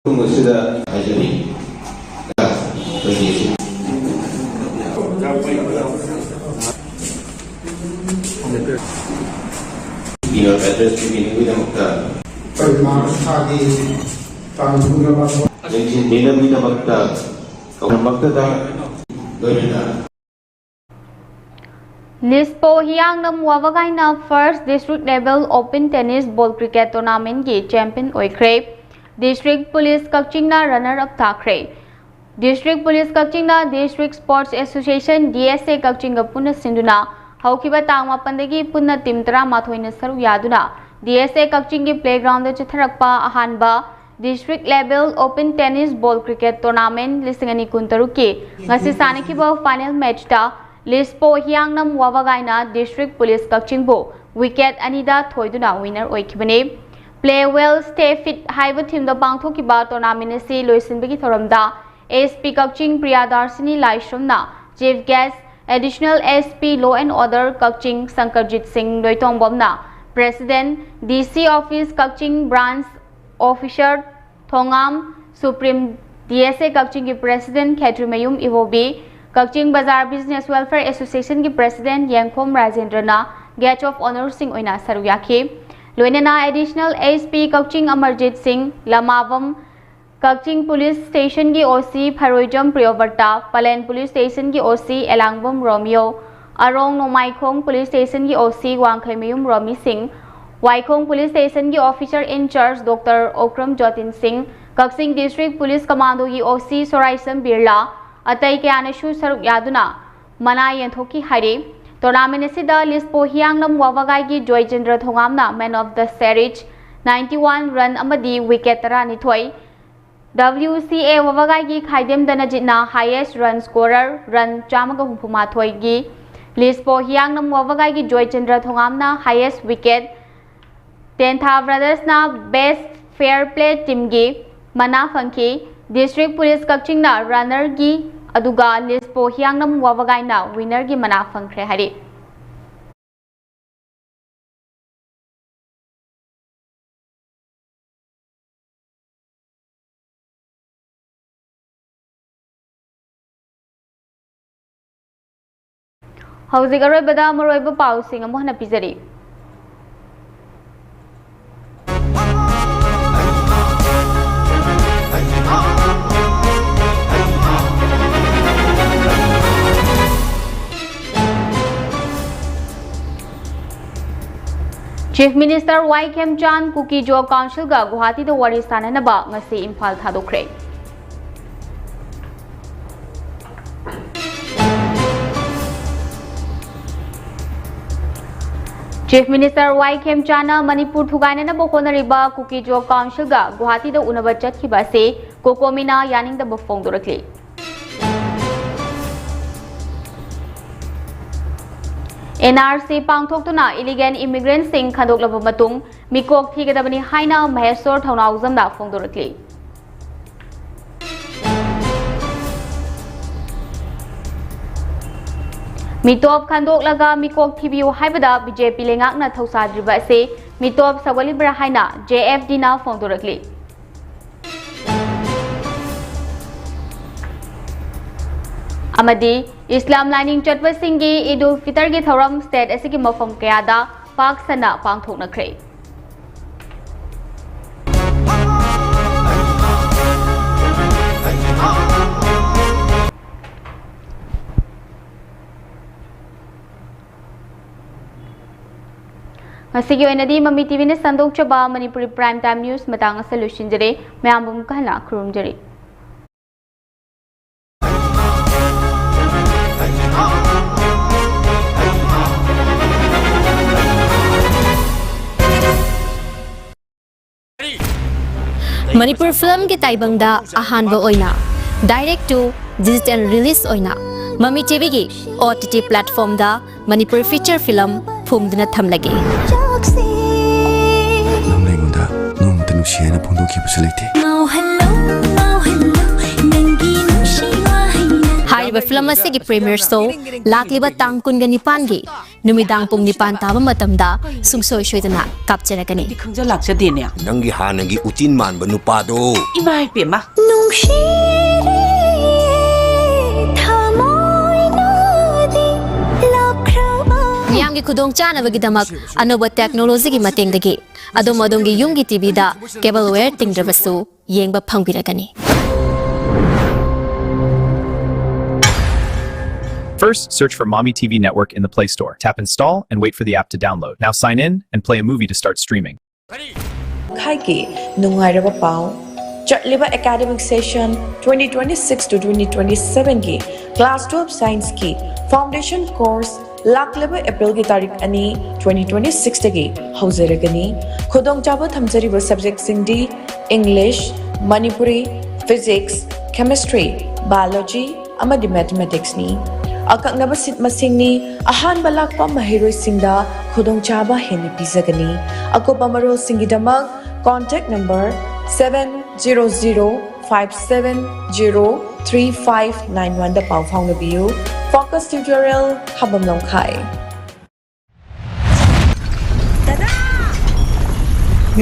ꯃꯇꯨꯡ ꯑꯁꯤꯗ ꯍꯥꯏꯖꯔꯤ꯫ ꯑꯩꯈꯣꯏꯒꯤ email address ꯄꯤꯕꯤꯅꯕꯒꯤꯗꯃꯛꯇ, ꯄꯔꯤꯃꯥꯟ ꯊꯥꯒꯤ ꯇꯥꯡ ꯄꯨꯝꯅꯃꯛ ꯌꯦꯡꯁꯤꯟꯕꯤꯅꯕꯒꯤꯗꯃꯛꯇ ꯀꯧꯔꯛꯄꯗ ꯂꯣꯏꯅꯅ ꯂꯤꯁꯄꯣ ꯍꯤꯌꯥꯡꯅꯝ ꯋꯥꯕꯒꯥꯏꯅ first district level open tennis ball cricket tournamentꯀꯤ champion ꯑꯣꯏꯈ꯭ꯔꯦ꯫ District Police ꯀꯛꯆꯤꯡꯅ runner up ꯇꯥꯈ꯭ꯔꯦ꯫ District Police ꯀꯛꯆꯤꯡꯅ District Sports Association, D S A, ꯀꯛꯆꯤꯡꯒ ꯄꯨꯟꯅ ꯁꯤꯟꯗꯨꯅ ꯍꯧꯈꯤꯕ ꯇꯥꯡ ꯃꯥꯄꯟꯗꯒꯤ ꯄꯨꯟꯅ team ꯇꯔꯥꯃꯥꯊꯣꯏꯅ ꯁꯔꯨꯛ ꯌꯥꯗꯨꯅ D S A ꯀꯛꯆꯤꯡꯒꯤ playgroundꯗ ꯆꯠꯊꯔꯛꯄ ꯑꯍꯥꯟꯕ district level open tennis ball cricket tournament ꯂꯤꯁꯤꯡ ꯑꯅꯤ ꯀꯨꯟꯇꯔꯨꯛꯀꯤ ꯉꯁꯤ ꯁꯥꯟꯅꯈꯤꯕ final matchꯇ ꯂꯤꯁꯄꯣ ꯍꯤꯌꯥꯡꯅꯝ ꯋꯥꯕꯒꯥꯏꯅ District Police ꯀꯛꯆꯤꯡꯕꯨ wicket ꯑꯅꯤꯗ ꯊꯣꯏꯗꯨꯅ winner ꯑꯣꯏꯈꯤꯕꯅꯤ꯫ Play well, stay fit ꯍꯥꯏꯕ themeꯗ ꯄꯥꯡꯊꯣꯛꯈꯤꯕ tournament ꯑꯁꯤ ꯂꯣꯏꯁꯤꯟꯕꯒꯤ ꯊꯧꯔꯝꯗ S P Kakching ꯄ꯭ꯔꯤꯌꯥꯗꯥꯔꯁꯤꯅꯤ ꯂꯥꯏꯁ꯭ꯔꯝꯅ chief guest, Additional S P Law and Order ꯀꯛꯆꯤꯡ ꯁꯪꯀꯔꯖꯤꯠ ꯁꯤꯡ ꯂꯣꯏꯇꯣꯡꯕꯝꯅ president, D C office Kakching branch officer Thongam supreme, D S A ꯀꯛꯆꯤꯡꯒꯤ president ꯈꯦꯇ꯭ꯔꯤꯃꯌꯨꯝ ꯏꯕꯣꯕꯤ, ꯀꯛꯆꯤꯡ ꯕꯖꯥꯔ Business Welfare Associationꯒꯤ president ꯌꯦꯡꯈꯣꯝ ꯔꯥꯖꯦꯟꯗ꯭ꯔꯅ guest of honourꯁꯤꯡ ꯑꯣꯏꯅ ꯁꯔꯨꯛ ꯌꯥꯈꯤ꯫ ꯂꯣꯏꯅꯅ Additional S P Kakching Amarjit Singh, ꯂꯃꯥꯕꯝ Kakching Police Stationꯒꯤ O C Phuroijam Priyobrata, Pallel Police Stationꯒꯤ O C Elangbam Romeo, Arong Nongmaikhong Police Stationꯒꯤ O C Wangkheimayum Romi Singh, Waikhong Police Stationꯒꯤ officer in charge Doctor Okram ꯖꯣꯇꯤꯟ ꯁꯤꯡ, ꯀꯛꯆꯤꯡ District Police Commandoꯒꯤ O C ꯁꯣꯔꯥꯏꯁꯝ Birla, ꯑꯇꯩ ꯀꯌꯥꯅꯁꯨ ꯁꯔꯨꯛ ꯌꯥꯗꯨꯅ ꯃꯅꯥ ꯌꯦꯟꯊꯣꯛꯈꯤ ꯍꯥꯏꯔꯤ꯫ Tournament ꯑꯁꯤꯗ ꯂꯤꯁꯄꯣ ꯍꯤꯌꯥꯡꯅꯝ ꯋꯥꯕꯒꯥꯏꯒꯤ Joychandra ꯊꯣꯉꯥꯝꯅ man of the series, ninety one run ꯑꯃꯗꯤ wicket ꯇꯔꯥꯅꯤꯊꯣꯏ, W C A ꯋꯥꯕꯒꯥꯏꯒꯤ Khaidem ꯗꯅꯖꯤꯠꯅ highest run scorer, run ꯆꯥꯝꯃꯒ ꯍꯨꯝꯐꯨ ꯃꯥꯊꯣꯏꯒꯤ ꯂꯤꯁꯄꯣ ꯍꯤꯌꯥꯡꯅꯝ ꯋꯥꯕꯒꯥꯏꯒꯤ ꯖꯣꯏꯆꯟꯗ꯭ꯔ ꯊꯣꯉꯥꯝꯅ highest wicket, ꯇꯦꯟꯊꯥ ꯕ꯭ꯔꯗꯔꯁꯅ best fair play teamꯒꯤ ꯃꯅꯥ ꯐꯪꯈꯤ꯫ District Police ꯀꯛꯆꯤꯡꯅ runnerꯒꯤ, ꯑꯗꯨꯒ ꯂꯤꯁꯄꯣ ꯍꯤꯌꯥꯡꯅꯝ ꯋꯥꯕꯒꯥꯏꯅ winnerꯒꯤ ꯃꯅꯥ ꯐꯪꯈ꯭ꯔꯦ ꯍꯥꯏꯔꯤ꯫ ꯍꯧꯖꯤꯛ ꯑꯔꯣꯏꯕꯗ ꯃꯔꯨꯑꯣꯏꯕ ꯄꯥꯎꯁꯤꯡ ꯑꯃꯨꯛ ꯍꯟꯅ ꯄꯤꯖꯔꯤ꯫ Chief Minister ꯋꯥꯏ ꯈꯦꯝꯆꯥꯟ ꯀꯨꯀꯤꯖꯣ ꯀꯥꯎꯟꯁꯤꯜꯒ ꯒꯨꯋꯥꯍꯥꯇꯤꯗ ꯋꯥꯔꯤ ꯁꯥꯅꯅꯕ ꯉꯁꯤ ꯏꯝꯐꯥꯜ ꯊꯥꯗꯣꯛꯈ꯭ꯔꯦ꯫ Chief Minister ꯋꯥꯏ ꯈꯦꯝꯆꯥꯟꯅ ꯃꯅꯤꯄꯨꯔ ꯊꯨꯒꯥꯏꯅꯅꯕ ꯍꯣꯠꯅꯔꯤꯕ ꯀꯨꯀꯤꯖꯣ ꯀꯥꯎꯟꯁꯤꯜꯒ ꯒꯨꯋꯥꯍꯥꯇꯤꯗ ꯎꯅꯕ ꯆꯠꯈꯤꯕ ꯑꯁꯤ ꯀꯣꯀꯣꯃꯤꯅ ꯌꯥꯅꯤꯡꯗꯕ ꯐꯣꯡꯗꯣꯔꯛꯂꯤ꯫ N R C ꯄꯥꯡꯊꯣꯛꯇꯨꯅ illegal immigrantꯁꯤꯡ ꯈꯟꯗꯣꯛꯂꯕ ꯃꯇꯨꯡ ꯃꯤꯀꯣꯛ ꯊꯤꯒꯗꯕꯅꯤ ꯍꯥꯏꯅ ꯃꯍꯦꯁꯣꯔ ꯊꯧꯅꯥꯎꯖꯝꯅ ꯐꯣꯡꯗꯣꯔꯛꯂꯤ꯫ ꯃꯤꯇꯣꯞ ꯈꯟꯗꯣꯛꯂꯒ ꯃꯤꯀꯣꯛ ꯊꯤꯕꯤꯌꯨ ꯍꯥꯏꯕꯗ B J P ꯂꯩꯉꯥꯛꯅ ꯊꯧꯁꯥꯗ꯭ꯔꯤꯕ ꯑꯁꯤ ꯃꯤꯇꯣꯞ ꯁꯧꯒꯠꯂꯤꯕ꯭ꯔꯥ ꯍꯥꯏꯅ J F Dꯅ ꯐꯣꯡꯗꯣꯔꯛꯂꯤ꯫ ꯑꯃꯗꯤ ꯏꯁꯂꯥꯝ ꯂꯥꯏꯅꯤꯡ ꯆꯠꯄꯁꯤꯡꯒꯤ ꯏꯗ ꯎꯜ ꯐꯤꯇꯔꯒꯤ ꯊꯧꯔꯝ state ꯑꯁꯤꯒꯤ ꯃꯐꯝ ꯀꯌꯥꯗ ꯄꯥꯛ ꯁꯟꯅ ꯄꯥꯡꯊꯣꯛꯅꯈ꯭ꯔꯦ꯫ ꯉꯁꯤꯒꯤ ꯑꯣꯏꯅꯗꯤ ꯃꯃꯤ ꯇꯤꯚꯤꯅ ꯁꯟꯗꯣꯛꯆꯕ ꯃꯅꯤꯄꯨꯔꯤ Prime Time News ꯃꯇꯥꯡ ꯑꯁꯤꯗ ꯂꯣꯏꯁꯤꯟꯖꯔꯦ꯫ ꯃꯌꯥꯝꯕꯨ ꯑꯃꯨꯛꯀ ꯍꯟꯅ ꯈꯨꯔꯨꯝꯖꯔꯤ꯫ ꯃꯅꯤꯄꯨꯔ ꯐꯤꯂꯝꯒꯤ ꯇꯥꯏꯕꯪꯗ ꯑꯍꯥꯟꯕ ꯑꯣꯏꯅ direct to digital release ꯑꯣꯏꯅ ꯃꯃꯤ ꯇꯤꯚꯤꯒꯤ ꯑꯣ ꯇꯤ ꯇꯤ ꯄ꯭ꯂꯦꯠꯐꯣꯝꯗ ꯃꯅꯤꯄꯨꯔꯤ ꯐꯤꯆꯔ ꯐꯤꯂꯝ ꯐꯨꯝꯗꯨꯅ ꯊꯝꯂꯒꯦ꯫ ꯅꯪꯅ ꯑꯩꯉꯣꯟꯗ ꯅꯣꯡꯃꯇ ꯅꯨꯡꯁꯤ ꯍꯥꯏꯅ ꯐꯣꯡꯗꯣꯛꯈꯤꯕꯁꯨ ꯂꯩꯇꯦ꯫ ꯍꯥꯏꯔꯤꯕ ꯐꯤꯂꯝ ꯑꯁꯤꯒꯤ ꯄ꯭ꯔꯤꯃꯤꯌꯔ ꯁꯣ ꯂꯥꯛꯂꯤꯕ ꯇꯥꯡ ꯀꯨꯟꯒ ꯅꯤꯄꯥꯟꯒꯤ ꯅꯨꯃꯤꯗꯥꯡ ꯄꯨꯡ ꯅꯤꯄꯥꯟ ꯇꯥꯕ ꯃꯇꯝꯗ ꯁꯨꯡꯁꯣꯏ ꯁꯣꯏꯗꯅ ꯀꯥꯞꯆꯔꯛꯀꯅꯤ꯫ ꯈꯪꯖ ꯂꯥꯛꯆꯗꯦꯅꯦ꯫ ꯅꯪꯒꯤ ꯍꯥꯟꯅꯒꯤ ꯎꯆꯤꯟ ꯃꯥꯟꯕ ꯅꯨꯄꯥꯗꯣ꯫ ꯏꯃꯥ ꯏꯄꯦꯝꯃ꯫ ꯃꯤꯌꯥꯝꯒꯤ ꯈꯨꯗꯣꯡꯆꯥꯅꯕꯒꯤꯗꯃꯛ ꯑꯅꯧꯕ ꯇꯦꯛꯅꯣꯂꯣꯖꯤꯒꯤ ꯃꯇꯦꯡꯗꯒꯤ ꯑꯗꯣꯝ ꯑꯗꯣꯝꯒꯤ ꯌꯨꯝꯒꯤ ꯇꯤꯚꯤꯗ ꯀꯦꯕꯜ ꯋꯦꯌꯔ ꯇꯤꯡꯗ꯭ꯔꯕꯁꯨ ꯌꯦꯡꯕ ꯐꯪꯕꯤꯔꯒꯅꯤ꯫ First, search for Mommy T V Network in the Play Store. Tap install and wait for the app to download. Now sign in and play a movie to start streaming. ꯈꯥꯏꯒꯤ ꯅꯨꯡꯉꯥꯏꯔꯕ ꯄꯥꯎ꯫ ꯆꯠꯂꯤꯕ academic session twenty twenty-six to twenty twenty-seven ꯒꯤ class twelve science ꯀꯤ foundation course ꯂꯥꯛꯂꯤꯕ ꯑꯦꯄ꯭ꯔꯤꯜꯒꯤ ꯇꯥꯔꯤꯛ ꯑꯅꯤ, twenty twenty-six ꯇꯒꯤ ꯍꯧꯖꯔꯒꯅꯤ꯫ ꯈꯨꯗꯣꯡꯆꯥꯕ ꯊꯝꯖꯔꯤꯕ subject ꯁꯤꯡꯗꯤ English, Manipuri, Physics, Chemistry, Biology ꯑꯃꯗꯤ Mathematics ꯅꯤ꯫ ꯑꯀꯛꯅꯕ seat ꯃꯁꯤꯡꯅꯤ꯫ ꯑꯍꯥꯟꯕ ꯂꯥꯛꯄ ꯃꯍꯩꯔꯣꯏꯁꯤꯡꯗ ꯈꯨꯗꯣꯡꯆꯥꯕ ꯍꯦꯟꯅ ꯄꯤꯖꯒꯅꯤ꯫ ꯑꯀꯨꯞꯄ ꯃꯔꯣꯜꯁꯤꯡꯒꯤꯗꯃꯛ contact number seven zero zero five seven zero three five nine one ꯗ ꯄꯥꯎ ꯐꯥꯎꯅꯕꯤꯌꯨ꯫ Focus Tutorial, ꯈꯥꯕꯝ ꯂꯝꯈꯥꯏ꯫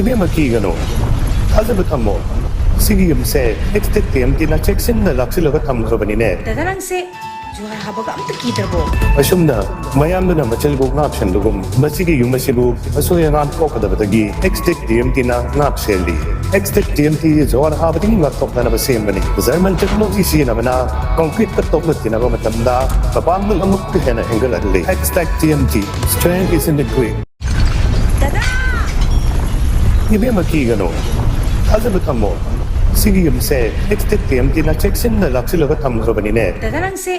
ꯏꯕꯦꯝꯃ, ꯀꯤꯒꯅꯨ, ꯊꯥꯖꯕ ꯊꯝꯃꯣ꯫ ꯁꯤꯒꯤ ꯌꯨꯝꯁꯦ Extech T M T ꯅ ꯆꯦꯛꯁꯤꯟꯅ ꯂꯥꯛꯁꯤꯜꯂꯒ ꯊꯝꯈ꯭ꯔꯕꯅꯤꯅꯦ꯫ ꯗꯗꯥ, ꯅꯪꯁꯦ ꯖꯨꯍꯥꯔ ꯍꯥꯕꯒ ꯑꯝꯇ ꯀꯤꯗ꯭ꯔꯕꯣ? ꯑꯁꯨꯝꯅ ꯃꯌꯥꯝꯗꯨꯅ ꯃꯆꯤꯜꯕꯨ ꯉꯥꯛꯁꯦꯟꯕꯒꯨꯝ, ꯃꯁꯤꯒꯤ ꯌꯨꯝ ꯑꯁꯤꯕꯨ ꯑꯁꯣꯏ ꯑꯉꯥꯝ ꯊꯣꯛꯀꯗꯕꯗꯒꯤ Extech T M T ꯅ ꯉꯥꯛ ꯁꯦꯜꯂꯤ꯫ Extech T M T ꯖꯨꯍꯥꯔ ꯍꯥꯕꯗꯒꯤ ꯉꯥꯛꯊꯣꯛꯅꯅꯕ ꯁꯦꯝꯕꯅꯤ꯫ German technology ꯁꯤꯖꯤꯟꯅꯕꯅ concrete ꯇ ꯇꯣꯛꯅ ꯊꯤꯅꯕ ꯃꯇꯝꯗ ꯃꯄꯥꯡꯒꯜ ꯑꯃꯨꯛꯀ ꯍꯦꯟꯅ ꯍꯦꯟꯒꯠꯍꯜꯂꯤ꯫ Extech T M T, strength is in the grip. ꯏꯕꯦꯝꯃ, ꯀꯤꯒꯅꯨ, ꯊꯥꯖꯕ ꯊꯝꯃꯣ꯫ ꯁꯤꯒꯤ ꯌꯨꯝꯁꯦ Extech T M T ꯅ ꯆꯦꯛꯁꯤꯟꯅ ꯂꯥꯛꯁꯤꯜꯂꯒ ꯊꯝꯈ꯭ꯔꯕꯅꯤꯅꯦ꯫ ꯗꯗꯥ, ꯅꯪꯁꯦ